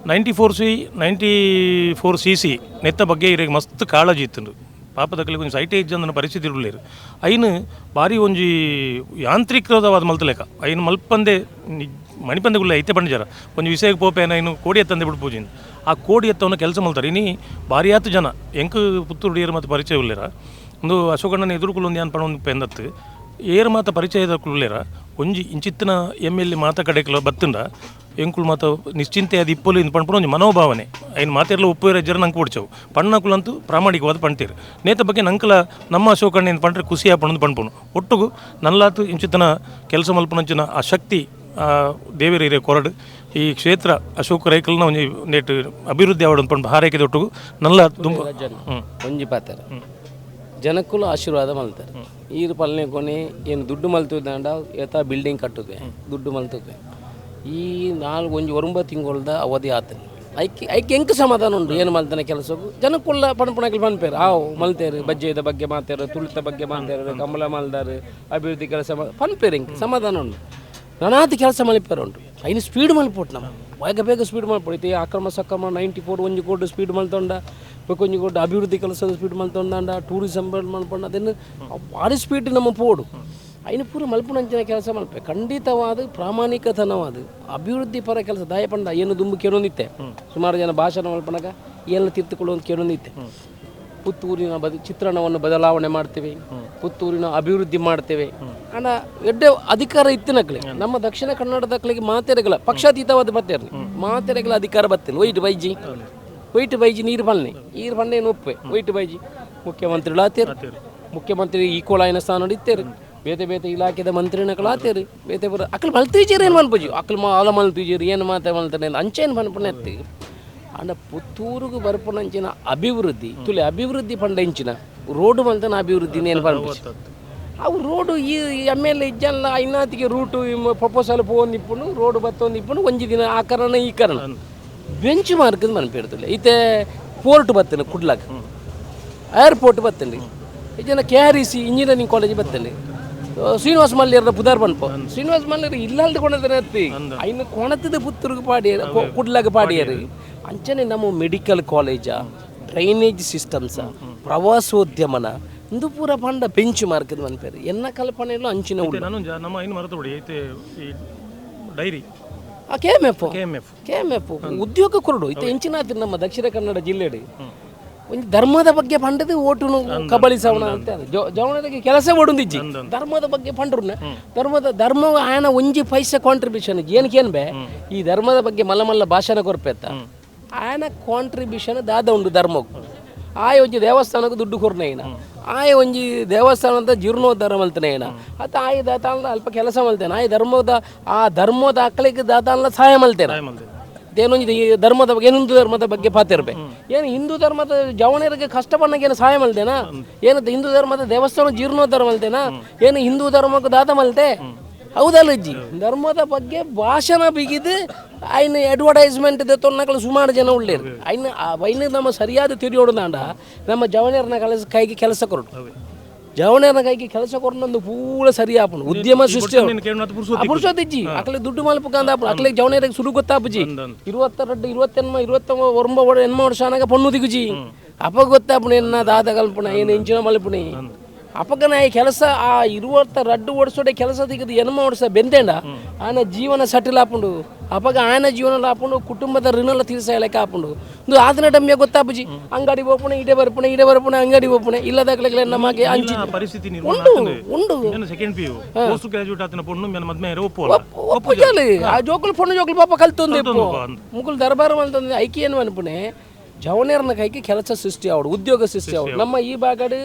94 C 94 C C ನೆತ್ತ ಬಗ್ಗೆ ಇರಿಗೆ ಮಸ್ತ್ ಕಾಳಜಿ ಇತ್ತು. ಪಾಪದಕ್ಕಲ್ಲಿ ಒಂಜಿ ಸೈಟೇ ಇಜ್ಜಂದನ ಪರಿಸ್ಥಿತಿ ಇರುಳ್ಳೇರು ಐನು ಭಾರಿ ಒಂಜಿ ಯಾಂತ್ರಿಕವಾದ ಮಲ್ತಲೇಕ ಐನು ಮಲ್ಪಂದೆ ಮಣಿಪಂದೆ ಗುಳ್ಳೆ ಐತೆ ಪಂಡಿಜಾರ ಒಂಜಿ ವಿಷಯಕ್ಕೆ ಪೋಪೇನ ಐನು ಕೋಡಿ ಎತ್ತಂದೆ ಬಿಡು ಪೂಜಿನ ಆ ಕೋಡಿ ಎತ್ತವನ್ನ ಕೆಲಸ ಮಲ್ತಾರೆ. ಇನಿ ಭಾರಿ ಆತು ಜನ ಎಂಕ್ ಪುತ್ತೂರು ಡಿಯರ್ ಮತ್ತು ಪರಿಚಯ ಉಳ್ಳೇರ ಒಂದು ಅಶೋಕಣ್ಣನ ಎದುರುಕುಲು ಒಂದು ಪಣ ಒಂದು ಪೆಂದತ್ತು ಏರ್ ಮಾತ ಪರಿಚಯದ ಕುಳ್ಳೇರ ಒಂಜಿ ಇಂಚಿತ್ತಿನ M L A ಮಾತ ಕಡೆಕ್ಲ ಬತ್ತುಂಡ ಎಂಕುಲು ಮಾತ ನಿಶ್ಚಿಂತೆ ಅದು ಇಪ್ಪಲು ಇಂದು ಪಣ್ಪುನ ಒಂಜಿ ಮನೋಭಾವನೆ ಐನು ಮಾತೆರ್ಲ ಉಪ್ಪು ಜರ ನಂಗೆ ಕೊಡ್ಚವು ಪಣ್ಣಕುಲಂತೂ ಪ್ರಾಮಾಣಿಕವಾದ ಪಣ್ತೀರು ನೇತ ಬಗ್ಗೆ ನಂಕಲ ನಮ್ಮ ಅಶೋಕಣ್ಣ ಏನು ಪಂಡ್ರೆ ಖುಷಿ ಆಪಣಂದು ಪಣ್ಪುನು ಒಟ್ಟುಗು ನಲ್ಲಾತು ಇಂಚಿತನ ಕೆಲಸ ಮಲ್ಪನಂಚಿನ ಆ ಶಕ್ತಿ ದೇವರ ಹಿರಿಯ ಕೊರಡು ಈ ಕ್ಷೇತ್ರ ಅಶೋಕ ರೈಕಲ್ನ ಒಂಜಿ ನೇಟ್ ಅಭಿವೃದ್ಧಿ ಆವಡ ಪಂಡ್ ಹಾರೈಕೆದ ಒಟ್ಟುಗು ನಲ್ಲ ದುಂಬು ಒಂಜಿ ಪಾತ್ರ ಜನಕ್ಕೂ ಆಶೀರ್ವಾದ ಮಲ್ತಾರೆ. ಈರು ಪಲ್ನೆ ಕೊನೆ ಏನು ದುಡ್ಡು ಮಲ್ತುದಂಡ ಏತ ಬಿಲ್ಡಿಂಗ್ ಕಟ್ಟುವೆ ದುಡ್ಡು ಮಲ್ತುವೆ ಈ 4 ಒಂಜಿ 9 ತಿಂಗಳದ ಅವಧಿ ಆತನ ಐಕೆ ಐಕೆ ಎಂಕ್ ಸಮಾಧಾನ ಉಂಟು ಏನು ಮಲ್ತಾನೆ ಕೆಲಸಕ್ಕೂ ಜನಕ್ಕುಲ್ಲ ಪಣಪಣಕ್ಕೆ ಪನ್ಪೇರು ಆವು ಮಲ್ತೇರು ಬಜ್ಜೆದ ಬಗ್ಗೆ ಮಾತೇರು ತುಳಿತ ಬಗ್ಗೆ ಮಾತೇರು ಕಮಲ ಮಲ್ದಾರು ಅಭಿವೃದ್ಧಿ ಕೆಲಸ ಪನ್ಪೇರು ಎಂಕ್ ಸಮಾಧಾನ ಉಂಟು. ನಾನಾತಿ ಕೆಲಸ ಮಲ್ಪೇರು ಉಂಟು ಐನು ಸ್ಪೀಡ್ ಮಲ್ಪೋಟ್ ನಮ್ಮ ಬೇಗ ಬೇಗ ಸ್ಪೀಡ್ ಮಲ್ಪೊಡು. ಅಕ್ರಮ ಸಕ್ರಮ 94 ಒಂಜಿ ಕೋಟಿ ಸ್ಪೀಡ್ ಮಲ್ತೊಂಡ, ಒಂಜಿ ಕೋಟಿ ಅಭಿವೃದ್ಧಿ ಕೆಲಸದ ಸ್ಪೀಡ್ ಮಲ್ತೊಂಡ, ಟೂರಿಸಂ ಮಲ್ಪೊಂಡ, ಅದನ್ನು ಭಾರಿ ಸ್ಪೀಡ್ ನಮ್ಮ ಪೋಡು ಐನ ಪೂರ ಮಲ್ಪುನಂಚಿನ ಕೆಲಸ ಮಲ್ಪೆ. ಖಂಡಿತವಾದ ಪ್ರಾಮಾಣಿಕತನವಾದ ಅಭಿವೃದ್ಧಿ ಪರ ಕೆಲಸ ದಾಯ ಪಂಡ ಏನು ದುಂಬು ಕೇಳೊಂದಿತ್ತೆ, ಸುಮಾರು ಜನ ಭಾಷಣ ಮಲ್ಪನಾಗ ಎಲ್ಲ ತಿರ್ತುಕೊಳ್ಳುವಂತ ಕೇಳೊಂದಿತ್ತೆ. ಪುತ್ತೂರಿನ ಚಿತ್ರಣವನ್ನು ಬದಲಾವಣೆ ಮಾಡ್ತೇವೆ, ಪುತ್ತೂರಿನ ಅಭಿವೃದ್ಧಿ ಮಾಡ್ತೇವೆ. ಆಂಡ ಎಡ್ಡೆ ಅಧಿಕಾರ ಇತ್ತಿನಕ್ಲೆ ನಮ್ಮ ದಕ್ಷಿಣ ಕನ್ನಡದಕ್ಲಿಗೆ ಮಾತೆರೆಗಳ ಪಕ್ಷಾತೀತವಾದ ಬತ್ತೇರ್ನಿ ಮಾತೆರೆಗಳ ಅಧಿಕಾರ ಬತ್ತೇನೆ. ವೈಟ್ ಬೈಜಿ ವೈಟ್ ಬೈಜಿ ನೀರು ಬಲ್ನೆ ನೀರು ಬಣ್ಣೆ ಒಪ್ಪೆ ವೈಟ್ ಬೈಜಿ ಮುಖ್ಯಮಂತ್ರಿಗಳು ಆತೇರು, ಮುಖ್ಯಮಂತ್ರಿ ಈಕ್ವಲ್ ಆಯ್ನ ಸ್ಥಾನ ಇತ್ತೇರು, ಬೇತೆ ಬೇತೆ ಇಲಾಖೆದ ಮಂತ್ರಿನಕಲು ಆತೇರು, ಬೇತೆ ಬರ ಅಕ್ಲು ಮಲ್ತೀಜೇರು ಏನು ಮನ್ಪುಜಿ ಅಕ್ಲು ಮಾಲ ಮಲ್ತೀಜೇರು ಏನು ಮಾತೆ ಮಲ್ತಾನೆ ಅಂಚೇನು ಮನ್ಪುನ ಎತ್ತಿ. ಆಂಡ ಪುತ್ತೂರುಗು ಬರ್ಪುನಂಚಿನ ಅಭಿವೃದ್ಧಿ ತುಲೆ ಅಭಿವೃದ್ಧಿ ಪಂಡ ಇಂಚಿನ ರೋಡು ಮಲ್ತನ ಅಭಿವೃದ್ಧಿ ಏನು ಪನ್ಪುಜಿ. ಅವು ರೋಡು ಈ M L A ಇಜ್ಜಲ್ಲ ಐನಾತಿಗೆ route proposal ಪೋವೊಂದಿಪ್ಪುಂಡು, road ಬತ್ತೊಂದಿಪ್ಪುಂಡು, ಒಂಜಿ ದಿನ ಆ ಕಾರಣ ಈ ಕಾರಣ ಬೆಂಚ್ ಮಾರ್ಕ್ ಮನ್ಪಿರ್ತಲೆ. ಇತ್ತೆ ಪೋರ್ಟ್ ಬತ್ತನೆ ಕುಡ್ಲಾಗ, ಏರ್ಪೋರ್ಟ್ ಬತ್ತಂడి, ಇಜ್ಜನ K R E C engineering college ಬತ್ತಂಡಿ, ಶ್ರೀನಿವಾಸ ಮಲ್ಯರ ಪುದಾರ್ ಪನ್ಪ ಶ್ರೀನಿವಾಸ ಮಲ್ಯರು ಇಲ್ಲಲ್ದು ಕೊಣತನೆ ಅತ್ತಿ ಐನ ಕೊಣತದ ಪುತ್ತೂರಿಗೆ ಪಾಡಿಯರು ಕುಡ್ಲಾಗ ಪಾಡಿಯರು. ಅಂಚನೆ ನಮ್ಮ ಮೆಡಿಕಲ್ ಕಾಲೇಜ, ಡ್ರೈನೇಜ್ ಸಿಸ್ಟಮ್ಸ, ಪ್ರವಾಸೋದ್ಯಮನ ಇಂದು ಪೂರ ಪಂಡ ಬೆಂಚ್ ಮಾರ್ಕ್ ಮನ್ಪೇರು ಎನ್ನ ಕಲ್ಪನೆಯಲ್ಲೂ ಅಂಚಿನ ಉಳ್ಳ. ನಾನು ನಮ್ಮ ಐನು ಮರೆತು ಬಿಡಿ ಐತೆ ಈ ಡೈರಿ ಆ K M F K M F K M F ಉದ್ಯೋಗ ಕೊರಡು ಇತ್ತೆ ಎಂಚಿನ ನಮ್ಮ ದಕ್ಷಿಣ ಕನ್ನಡ ಜಿಲ್ಲೆಡು ಒಂಜಿ ಧರ್ಮದ ಬಗ್ಗೆ ಪಂಡದು ಓಟುನು ಕಬಳಿಸವಣ ಅಂತ ಜವನರಿಗೆ ಕೆಲಸ ಓಡುಂದಿಜ್ಜಿ. ಧರ್ಮದ ಬಗ್ಗೆ ಪಂಡ್ರುನ ಧರ್ಮದ ಧರ್ಮ ಆಯನ ಒಂಜಿ ಪೈಸೆ ಕಾಂಟ್ರಿಬ್ಯೂಷನ್ ಏನಕ್ಕೆ ಏನ್ ಬೇ ಈ ಧರ್ಮದ ಬಗ್ಗೆ ಮಲ್ಲ ಮಲ್ಲ ಭಾಷಣ ಕೊರ್ಪೆತ್ತ ಆಯನ ಕಾಂಟ್ರಿಬ್ಯೂಷನ್ ದಾದ ಉಂಡು ಧರ್ಮಕ್ಕೂ. ಆಯ ಒಂಜಿ ದೇವಸ್ಥಾನಕ್ಕೆ ದುಡ್ಡು ಕೊರ್ನೇನ, ಆಯ ಒಂಜಿ ದೇವಸ್ಥಾನದ ಜೀರ್ಣೋದ್ಧಾರ ಮಲ್ತನೇನ, ಅತ್ತ ಆಯ ದಾತಾನ್ಲ ಅಲ್ಪ ಕೆಲಸ ಮಲ್ತೇನೆ, ಆಯ ಧರ್ಮದ ಆ ಧರ್ಮದ ಅಕ್ಕಳಿಗೆ ದಾತಾನ್ಲ ಸಹಾಯ ಮಲ್ತೇನೆ. ಏನೊಂಜಿ ಈ ಧರ್ಮದ ಬಗ್ಗೆ ಏನು ಹಿಂದೂ ಧರ್ಮದ ಬಗ್ಗೆ ಪಾತಿರ್ಬೆ ಏನು ಹಿಂದೂ ಧರ್ಮದ ಜವಣರಿಗೆ ಕಷ್ಟ ಪಣ್ಣಗೆ ಏನು ಸಹಾಯ ಮಲ್ತೇನಾ, ಏನು ಹಿಂದೂ ಧರ್ಮದ ದೇವಸ್ಥಾನ ಜೀರ್ಣೋದ್ಧಾರ ಮಲ್ತೇನಾ, ಏನು ಹಿಂದೂ ಧರ್ಮಕ್ಕೆ ದಾತ ಮಲ್ತೆ ಹೌದಲ್ಲ ಅಜ್ಜಿ. ಧರ್ಮದ ಬಗ್ಗೆ ಭಾಷಣ ಬಿಗಿದು ಐನ ಅಡ್ವರ್ಟೈಸ್ಮೆಂಟ್ ತೊನ್ನಕಲು ಸುಮಾರು ಜನ ಉಳ್ಳೇರು. ಐನ ಐನ ನಮ್ಮ ಸರಿಯಾದ ತಿರಿಯೋಡ್ದಾಂಡ ನಮ್ಮ ಜವಣರನ್ನ ಕಲಸ ಕೈಗೆ ಕೆಲಸ ಕೊರಡು, ಜವಣರ ಕೈಗೆ ಕೆಲಸ ಕೊರಡು ಪೂರ ಸರಿ ಆಪುಂಡು ಉದ್ಯಮ ಸೃಷ್ಟಿ ಪುರುಷೋತ್ತಿಜ್ಜಿ ಅಕ್ಲೆ ದುಡ್ಡು ಮಲ್ಪಕಂದ ಆಪುಂಡು ಅಕ್ಲೆ ಜವಣರಿಗೆ ಸುರು ಗೊತ್ತಾಪುಜಿ. 22 29 29 ವರ್ಷ ಅನಾಗ ಪೊಣ್ಣು ದಿಗುಜಿ ಅಪ್ಪ ಗೊತ್ತಾಪುಣೆ ಎನ್ನ ದಾದ ಕಲ್ಪನೆ ಏನು ಇಂಚಿನ ಮಲ್ಪುಣೆ ಅಪ್ಪಗನ ಈ ಕೆಲಸ ಆ 22 ವರ್ಷ ಕೆಲಸ ದಿಗದು 8 ವರ್ಷ ಬೆಂದೇಂಡ ಆನ ಜೀವನ ಸೆಟಲ್ ಆಪುಂಡು. ಅಪ್ಪಗ ಆಯನ ಜೀವನ ಆಪುಂಡು ಕುಟುಂಬದ ಋಣಲ ತೀರ್ಸಲೆಕ್ಕ ಆಪುಂಡು. ಇಂದು ಆತನ ಡಮ್ಯ ಗೊತ್ತಾಪುಜಿ ಅಂಗಡಿ ಹೋಪುಣೆ ಇಡೆ ಬರ್ಪುಣೆ ಇಡೆ ಬರ್ಪುಣೆ ಅಂಗಡಿ ಹೋಪುಣೆ ಇಲ್ಲದಾಗಲೇ ನಮಗೆ ಅಂಚಿ ಪರಿಸ್ಥಿತಿ ಉಂಡು ಉಂಡು. Second P U post graduate ಆತನ ಪೊಣ್ಣು ಮೇನ ಮದ್ಮೆ ಒಪ್ಪುಜಾಲಿ ಆ ಜೋಕುಲು ಪೊಣ್ಣು ಜೋಕುಲು ಪಾಪ ಕಲ್ತೊಂದು ಮುಕುಲು ದರ್ಬಾರು ಅಂತಂದ್ರೆ ಐಕಿ ಏನು ಅನ್ಪುಣೆ ಜವನೇರನ ಕೈಗೆ ಕೆಲಸ ಸೃಷ್ಟಿ ಆವಡು ಉದ್ಯೋಗ ಸೃಷ್ಟಿ ಆವಡು. ನಮ್ಮ ಈ ಭಾಗಡು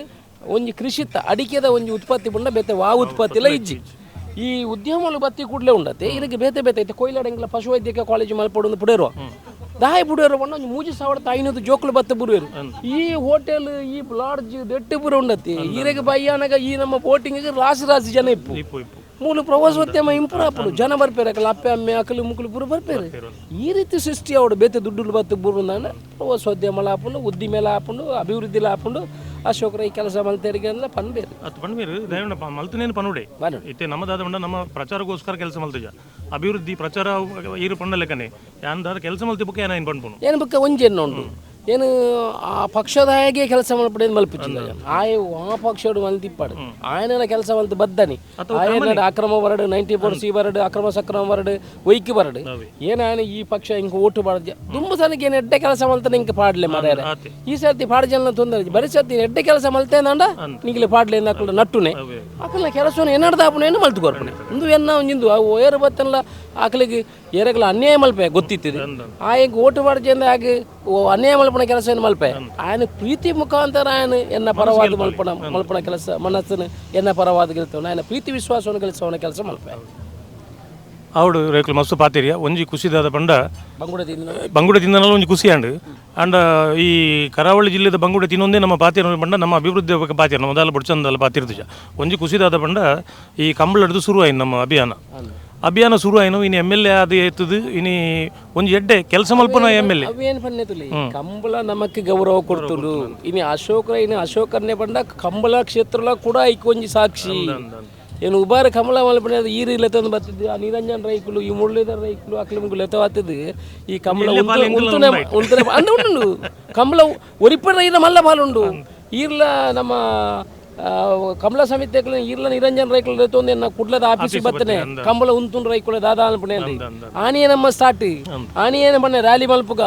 ಒಂಜಿ ಕೃಷಿತ ಅಡಿಕೆದ ಒಂಜಿ ಉತ್ಪತ್ತಿ ಪುಂಡ ಬೇತೆ ವಾ ಉತ್ಪತ್ತಿ ಇಲ್ಲ ಇಜ್ಜಿ. ಈ ಉದ್ಯಮಲು ಬತ್ತಿ ಕೂಡಲೇ ಉಂಡತೆ ಇದಕ್ಕೆ ಬೇತೆ ಬೇತೆ ಐತೆ ಕೊಯ್ಲಾಡಂಗಿಲ್ಲ ಪಶುವೈದ್ಯಕ ಕಾಲೇಜು ಮಲ್ಪೊಡು ಪುಡೇರುವ ದಾಯ ಬುಡೇರು ಪಂಡ ಒಂಜಿ 3500 ಜೋಕುಲು ಬತ್ತ ಬುರುವೆರು. ಈ ಹೋಟೆಲ್ ಈ ಲಾಡ್ಜ್ ದೆಟ್ಟು ಪೂರ ಉಂಡತಿ ಈರೆಗೆ ಬಯ್ಯಾನಾಗ ಈ ನಮ್ಮ ಬೋಟಿಂಗ್ ರಾಸಿ ರಾಸಿ ಜನ ಇಪ್ಪು ಮೂಲ ಪ್ರವಾಸೋದ್ಯಮ ಇಂಪ್ರೂವ್ ಆಪುಂಡು ಜನ ಬರ್ಪೇರು ಅಕಲ್ ಅಪ್ಪೆ ಅಮ್ಮೆ ಅಕಲು ಮುಕುಲು ಪೂರ ಬರ್ಪೇರು. ಈ ರೀತಿ ಸೃಷ್ಟಿ ಅವಡು ಬೇತೆ ದುಡ್ಡು ಬತ್ತು ಬೂರುಂದಾಂಡ ಪ್ರವಾಸೋದ್ಯಮ ಆಪುಂಡು ಉದ್ದಿಮೆಲ ಆಪುಂಡು ಅಭಿವೃದ್ಧಿಲ ಆಪುಂಡು. ಅಶೋಕರ ಈ ಕೆಲಸ ಮಲ್ತೇರಿಗೆ ಅಂದ್ರೆ ಪನ್ಬೇರು ಅದು ಪನ್ಬೇರು ದಯವಿಟ್ಟು ಮಲ್ತನೇನು ಪನುಡೆ ಇತ್ತೆ ನಮ್ಮದಾದ ಉಂಡ ನಮ್ಮ ಪ್ರಚಾರಕ್ಕೋಸ್ಕರ ಕೆಲಸ ಮಲ್ತಜ ಅಭಿವೃದ್ಧಿ ಪ್ರಚಾರ ಈರು ಪಂಡ ಲೆಕ್ಕನೆ ಯಾನ್ ಕೆಲಸ ಮಲ್ತಿ ಬುಕ್ಕ ಏನ ಪನ್ಪುನು ಏನು ಬುಕ್ಕ ಒಂಜೇನು ಉಂಡು ಏನು ಆ ಪಕ್ಷದಾಯಗೆ ಕೆಲಸ ಮಲ್ಪಡೇನು ಮಲ್ಪುಚಿಲ್ಲ ಆಯ ಆ ಪಕ್ಷಡು ಮಲ್ತಿಪ್ಪಾಡು ಆಯನ ಕೆಲಸ ಮಲ್ತು ಬದ್ದನಿ ಆಯನ ಅಕ್ರಮ ಬರಡು 94 ಸಿ ಬರಡು ಅಕ್ರಮ ಸಕ್ರಮ ಬರಡು ಒಯ್ಕಿ ಬರಡು ಏನಾಯನ ಈ ಪಕ್ಷ ಹಿಂಗೆ ಓಟು ಬಾಡದು ದುಂಬು ಸನಕ್ಕೆ ಏನು ಎಡ್ಡೆ ಕೆಲಸ ಮಲ್ತಾನೆ ಹಿಂಗೆ ಪಾಡ್ಲೆ ಮರ್ಯಾರೆ ಈ ಸರ್ತಿ ಪಾಡು ಜನ ತೊಂದರೆ ಬರೀ ಸರ್ತಿ ಎಡ್ಡೆ ಕೆಲಸ ಮಲ್ತೇನಂಡ ನಿಂಗೆ ಪಾಡ್ಲೆ ಅಕ್ಕಳ ನಟ್ಟುನೆ ಅಕ್ಕಲ ಕೆಲಸವನ್ನು ಏನಾಡ್ದಾಪುನೆ ಏನು ಮಲ್ತು ಕೊರ್ಪುನೆ ಇಂದು ಎನ್ನ ಒಂಜಿಂದು ಅವು ಏರು ಬತ್ತಲ್ಲ ಆಕಲಿಗೆ ಏರಗಲ ಅನ್ಯಾಯ ಮಲ್ಪೆ ಗೊತ್ತಿತ್ತಿದೆ ಆ ಈಗ ಓಟು ಬಾಡ್ಜೆಂದ ಆಗಿ ಅನ್ಯಾಯ ಮಲ್ಪಣ ಕೆಲಸ ಏನು ಮಲ್ಪೆ ఆయన ಪ್ರೀತಿ ಮುಖಾಂತರ ఆయన ಎನ್ನ ಪರವಾದ ಮಲ್ಪಣ ಮಲ್ಪಣ ಕೆಲಸ ಮನಸ್ಸನ್ನು ಎನ್ನ ಪರವಾದ ಗೆಲ್ತವನು ఆయన ಪ್ರೀತಿ ವಿಶ್ವಾಸವನ್ನು ಗೆಲ್ಸವನ ಕೆಲಸ ಮಲ್ಪೆ. ಆವಡು ರೇಕುಲು ಮಸ್ತ್ ಪಾತಿರಿಯ ಒಂಜಿ ಖುಷಿದಾದ ಪಂಡ ಬಂಗುಡೆ ತಿಂದ ಬಂಗುಡೆ ತಿಂದನಲ್ಲ ಒಂಜಿ ಖುಷಿ ಆಂಡ್ ಅಂಡ ಈ ಕರಾವಳಿ ಜಿಲ್ಲೆದ ಬಂಗುಡೆ ತಿನ್ನೊಂದೇ ನಮ್ಮ ಪಾತಿರ ಪಂಡ ನಮ್ಮ ಅಭಿವೃದ್ಧಿ ಬಗ್ಗೆ ಪಾತಿರ ಮೊದಲ ಬುಡ್ಚಂದಲ್ಲ ಪಾತಿರ್ದುಜ ಒಂಜಿ ಖುಷಿದಾದ ಪಂಡ ಈ ಕಂಬಳಡ್ದು ಶುರು ಆಯ್ತು ನಮ್ಮ ಅಭಿಯಾನ ಅಭಿಯಾನ ಶುರು ಆಯ್ನು ಇನಿ M L A ಅದು ಎತ್ತದು ಇನಿ ಒಂಜಿ ಎಡ್ಡೆ ಕೆಲಸ ಮಲ್ಪನ M L A ಅವೇನು ಪನ್ನೆ ತುಲಿ ಕಂಬಳ ನಮಕ್ ಗೌರವ ಕೊಡ್ತುಂಡು ಇನಿ ಅಶೋಕರ ಇನಿ ಅಶೋಕರ್ನೆ ಪಂಡ ಕಂಬಳ ಕ್ಷೇತ್ರಲ ಕೂಡ ಐಕ್ ಒಂಜಿ ಸಾಕ್ಷಿ ಏನು ಉಬಾರ ಕಮಲ ಮಲ್ಪನೆ ಈರು ಲೆತ್ತೊಂದು ಬರ್ತದೆ. ಆ ನಿರಂಜನ್ ರೈಕುಲು, ಈ ಮುರಳೀಧರ್ ರೈಕುಲು ಅಕ್ಲು ಮುಗ್ಲು ಲೆತ್ತವಾತದು. ಈ ಕಮಲ ಉಂತುನೆ ಉಂತುನೆ ಅಂದ ಉಂಡು. ಕಮಲ ಒರಿಪಡ ಈರ್ನ ಮಲ್ಲ ಪಾಲುಂಡು. ಈರ್ಲ ನಮ್ಮ ಕಮಲ ಸಮಿತಿ ಈರ್ಲ ನಿರಂಜನ್ ರೈಕುಲು ಲೆತ್ತೊಂದು ಎನ್ನ ಕುಡ್ಲದ ಆಫೀಸ್ ಬತ್ತನೆ ಕಂಬಳ ಉಂತುನ್ ರೈಕುಲು ದಾದಾ ಅನ್ಪಣೆ. ಆನಿಯೇ ನಮ್ಮ ಸ್ಟಾರ್ಟ್, ಆನಿಯೇನ ಬಣ್ಣ ರ್ಯಾಲಿ ಮಲ್ಪುಗ,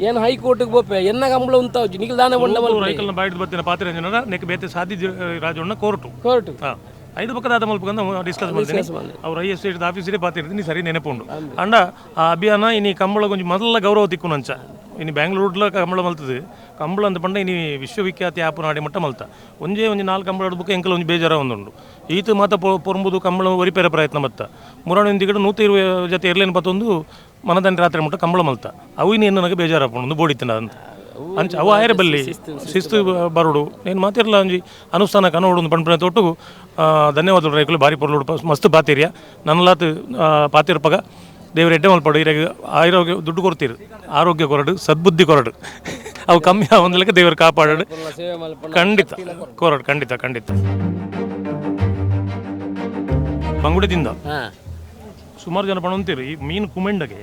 ಏನು ಹೈಕೋರ್ಟ್ಗೆ ಬೋಪೆ ಎನ್ನ ಕಂಬಳ ಉಂತಾವು ನಿಖಿಲ್ ದಾನ ಬಣ್ಣ ಮಲ್ಪು. ರೈಕಲ್ನ ಬಾಯ್ಡ್ ಬತ್ತಿನ ಪಾತ್ರೆ ಜನ ನೆಕ್ ಬೇತೆ ಸಾದಿ ರಾಜಣ್ಣ ಕೋರ್ಟು ಕೋರ್ಟ್ ಐದು ಪಕ್ಕದ ಮಲ್ಪಕಂದ ಡಿಸ್ಕಸ್ ಮಾಡ್ತೀನಿ. ಅವ್ರು I S office ಪಾತಿರ್ತೀನಿ ಸರಿ ನೆನಪುಂಡು. ಅಂಡ ಆ ಅಭಿಯಾನ ಇನಿ ಕಂಬಳ ಕೊಂಚ ಮೊದಲ ಗೌರವ ತಿಕ್ಕು ನಂಚ. ಇನಿ ಬ್ಯಾಂಗ್ಳೂರ್ಲ ಕಂಬಳ ಮಲ್ತದೆ. ಕಂಬಳ ಅಂತ ಪಂಡ ಇನಿ ವಿಶ್ವವಿಖ್ಯಾತಿ ಆಪು ನಾಡಿ ಮಟ್ಟ ಮಲ್ತ. ಒಂಜೇ ಒಂಜಿ 4 ಕಂಬಳ ಬುಕ್ಕ ಎಂಕಲ ಒಂಜಿ ಬೇಜಾರ ಒಂದುಂಡು. ಈತ ಮಾತ ಪೊರಂಬುದು ಕಂಬಳ ಒರಿಪೇರ ಪ್ರಯತ್ನ ಮತ್ತ ಮುರಾಣಿ 120 ಜೊತೆ ಎರ್ಲೇನು ಪತ್ತೊಂದು ಮನದಂಡ ರಾತ್ರಿ ಮಟ್ಟ ಕಂಬಳ ಮಲ್ತ. ಅವು ಇನಿ ನನಗೆ ಬೇಜಾರಪ್ಪುಂಡು ಬೋಡಿತ್ತಿನ ಅಂತ ಅಂಚ ಅವು ಆಯರ ಬಲ್ಲಿ ಶಿಸ್ತು ಬರುಡು నేను ಮಾತಿರ್ಲ ಒಂಜಿ ಅನುಷ್ಠಾನ ಕನೋಡು ಪಂಪನ ತೊಟ್ಟು. ಧನ್ಯವಾದಗಳು ರೈಕುಲು, ಭಾರಿ ಪೊರ್ಲುಡು ಮಸ್ತ್ ಪಾತಿರ್ಯ ನನ್ನಲಾತ್ ಪಾತಿರ್ಪಗ ದೇವರ ಎಡ್ಡೆ ಮಲ್ಪಡು. ಇರಾಗ ಆರೋಗ್ಯ ದುಡ್ಡು ಕೊಡ್ತೀರು, ಆರೋಗ್ಯ ಕೊರಡು, ಸದ್ಬುದ್ಧಿ ಕೊರಡು, ಅವು ಕಮ್ಮಿ ಆವಂದಲಕ್ಕೆ ದೇವರು ಕಾಪಾಡಡು. ಖಂಡಿತ ಕೊರಡು, ಖಂಡಿತ ಖಂಡಿತ. ಬಂಗುಡೆದಿಂದ ಸುಮಾರು ಜನ ಪಣಂತೀರಿ ಈ ಮೀನು ಕುಮೆಂಡಗೆ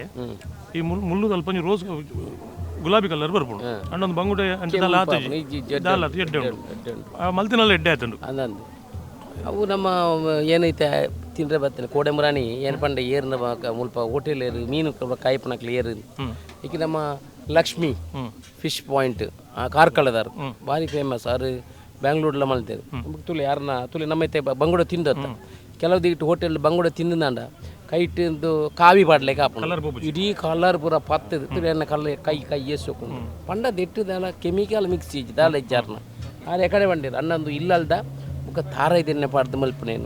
ಈ ಮುಳ್ಳು ಅಲ್ಪ ರೋಸ್ ಗುಲಾಬಿ ಕಲರ್ ಬರ್ಪುಂಡು. ಅಂಡೊಂದು ಬಂಗುಡೆ ಅಂಚ ದಾಲ ಆತು ದಾಲ ಆತು ಎಡ್ಡೆ ಉಂಟು. ಮಲ್ತಿನಲ್ಲಿ ಎಡ್ಡೆ ಆತುಂಡು. ಅಂದಂದು ಅವು ನಮ್ಮ ಏನೈತೆ ತಿಂದ್ರೆ ಬರ್ತೇನೆ ಕೋಡೆಮುರಾಣಿ ಏನು ಪಂಡ ಏರ್ನ ಮುಲ್ಪ ಹೋಟೆಲ್ ಏರು ಮೀನು ಕಾಯ್ಪನಕ್ಲು ಏರು. ಈಗ ನಮ್ಮ ಲಕ್ಷ್ಮಿ ಫಿಶ್ ಪಾಯಿಂಟ್ ಕಾರ್ಕಳದಾರು ಭಾರಿ ಫೇಮಸ್. ಆರು ಬ್ಯಾಂಗ್ಳೂರ್ಲ ಮಲ್ತೇರು ತುಳಿ ಯಾರನ್ನ ತುಳಿ ನಮ್ಮ ಐತೆ ಬಂಗುಡೆ ತಿಂದತ್ತ ಕೆಲವು ದಿಟ್ಟು ಹೋಟೆಲ್ ಬಂಗುಡೆ ತಿಂದಾಂಡ ಕೈಟ್ ಕಾವಿ ಪಾಡ್ಲಿಕ್ಕೆ ಆಪುಂಡು. ಇಡೀ ಕಲರ್ ಪೂರ ಪತ್ತದು ತುಳಿ ಎನ್ನ ಕಲ್ಲ ಕೈ ಕೈ ಏಸೋಕೊಂಡು ಪಂಡ ದೆಟ್ಟು ದಾಲ ಕೆಮಿಕಲ್ ಮಿಕ್ಸ್ ಇಜ್ಜಿ ದಾಲ ಇಜ್ಜಾರ್ನ ಆರು ಎಕಡೆ ಬಂಡಿರು ಅನ್ನೊಂದು ಇಲ್ಲಲ್ದ ಬೊಕ್ಕ ತಾರ ಇದನ್ನೇ ಪಾಡ್ದು ಮಲ್ಪುನೆ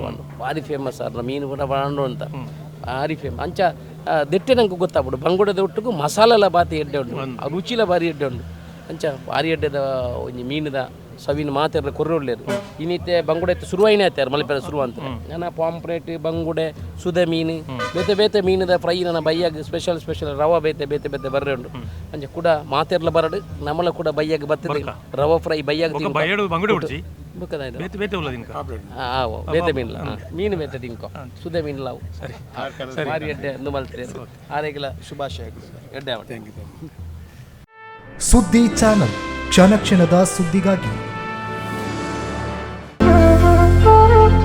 ಭಾರಿ ಫೇಮಸ್ ಆರ್ನ ಮೀನು ಪೂರ ಬಾಂಡು ಅಂತ ಭಾರಿ ಫೇಮಸ್. ಅಂಚ ದೆಟ್ಟೆ ನಂಗೆ ಗೊತ್ತಾಗ್ಬಿಡು ಬಂಗುಡೆದ ಒಟ್ಟಿಗೂ ಮಸಾಲೆಲ ಬಾತಿ ಎಡ್ಡೆ ಉಂಟು, ಆ ರುಚಿಲ ಭಾರಿ ಎಡ್ಡೆ ಉಂಟು. ಅಂಚ ಭಾರಿ ಎಡ್ಡೆದ ಒಂಜಿ ಮೀನುದ ಸವಿನ ಮಾತೆರ್ಲ ಕೊರ್ರೊಳ್ಳೆರು. ಇನ್ನಿತ್ತೆ ಬಂಗುಡೆ ಶುರುವಾಯಿನೇ ಆಯ್ತಾರ ಮಲ್ಪೆರ ಶುರು ಅಂತ ನನ್ನ ಪಾಂಪ್ರೇಟ್ ಬಂಗುಡೆ ಸುದೆ ಮೀನು ಬೇತೆ ಬೇತೆ ಮೀನುದ ಫ್ರೈ ನನ್ನ ಬೈಯಾಗ ಸ್ಪೆಷಲ್ ಸ್ಪೆಷಲ್ ರವ ಬೇತೆ ಬೇತೆ ಬೇತೆ ಬರ್ರೆ ಉಂಟು. ಅಂಚ ಕೂಡ ಮಾತೆರ್ಲ ಬರಡು ನಮ್ಮಲ ಕೂಡ ಬೈಯಾಗ ಬರ್ತದೆ ರವ ಫ್ರೈ ಬೈಯಾಗ ಬೇತೆ ಮೀನು ಮೀನು ಬೇತೆ ತಿನ್ಕೊ ಸುದೆ ಮೀನು ಲಾವು ಸರಿ ಭಾರಿ ಎಡ್ಡೆ ಅಂದು ಮಲ್ತೀರಿ ಆರೆಗಿಲ ಶುಭಾಶಯಗಳು. ಎಡ್ಡೆ. Thank you. ಸುದ್ದಿ ಚಾನಲ್ ಕ್ಷಣ ಕ್ಷಣದ ಸುದ್ದಿಗಾಗಿ.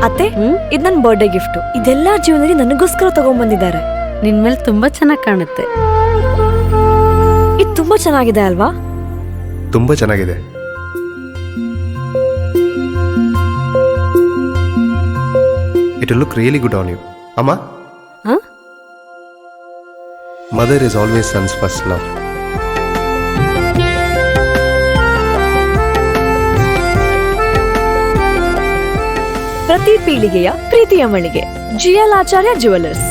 ಅತ್ತೆ, ಇದು ನನ್ನ ಬರ್ಡೇ ಗಿಫ್ಟ್. ಇದೆಲ್ಲ ಜೀವನದಲ್ಲಿ ನನಗೋಸ್ಕರ ತಗೊಂಡ್ಬಂದಿದ್ದಾರೆ. ನಿನ್ ಮೇಲೆ ತುಂಬಾ ಚೆನ್ನಾಗಿ ಕಾಣುತ್ತೆ. ಇದು ತುಂಬಾ ಚೆನ್ನಾಗಿದೆ ಅಲ್ವಾ? ತುಂಬಾ ಚೆನ್ನಾಗಿದೆ. It look really good on you ಅಮ್ಮ. Mother is always son's first love. ಪ್ರತಿ ಪೀಳಿಗೆಯ ಪ್ರೀತಿಯ ಮಳಿಗೆ ಜಿಎಲ್ ಆಚಾರ್ಯ ಜುವೆಲ್ಲರ್ಸ್.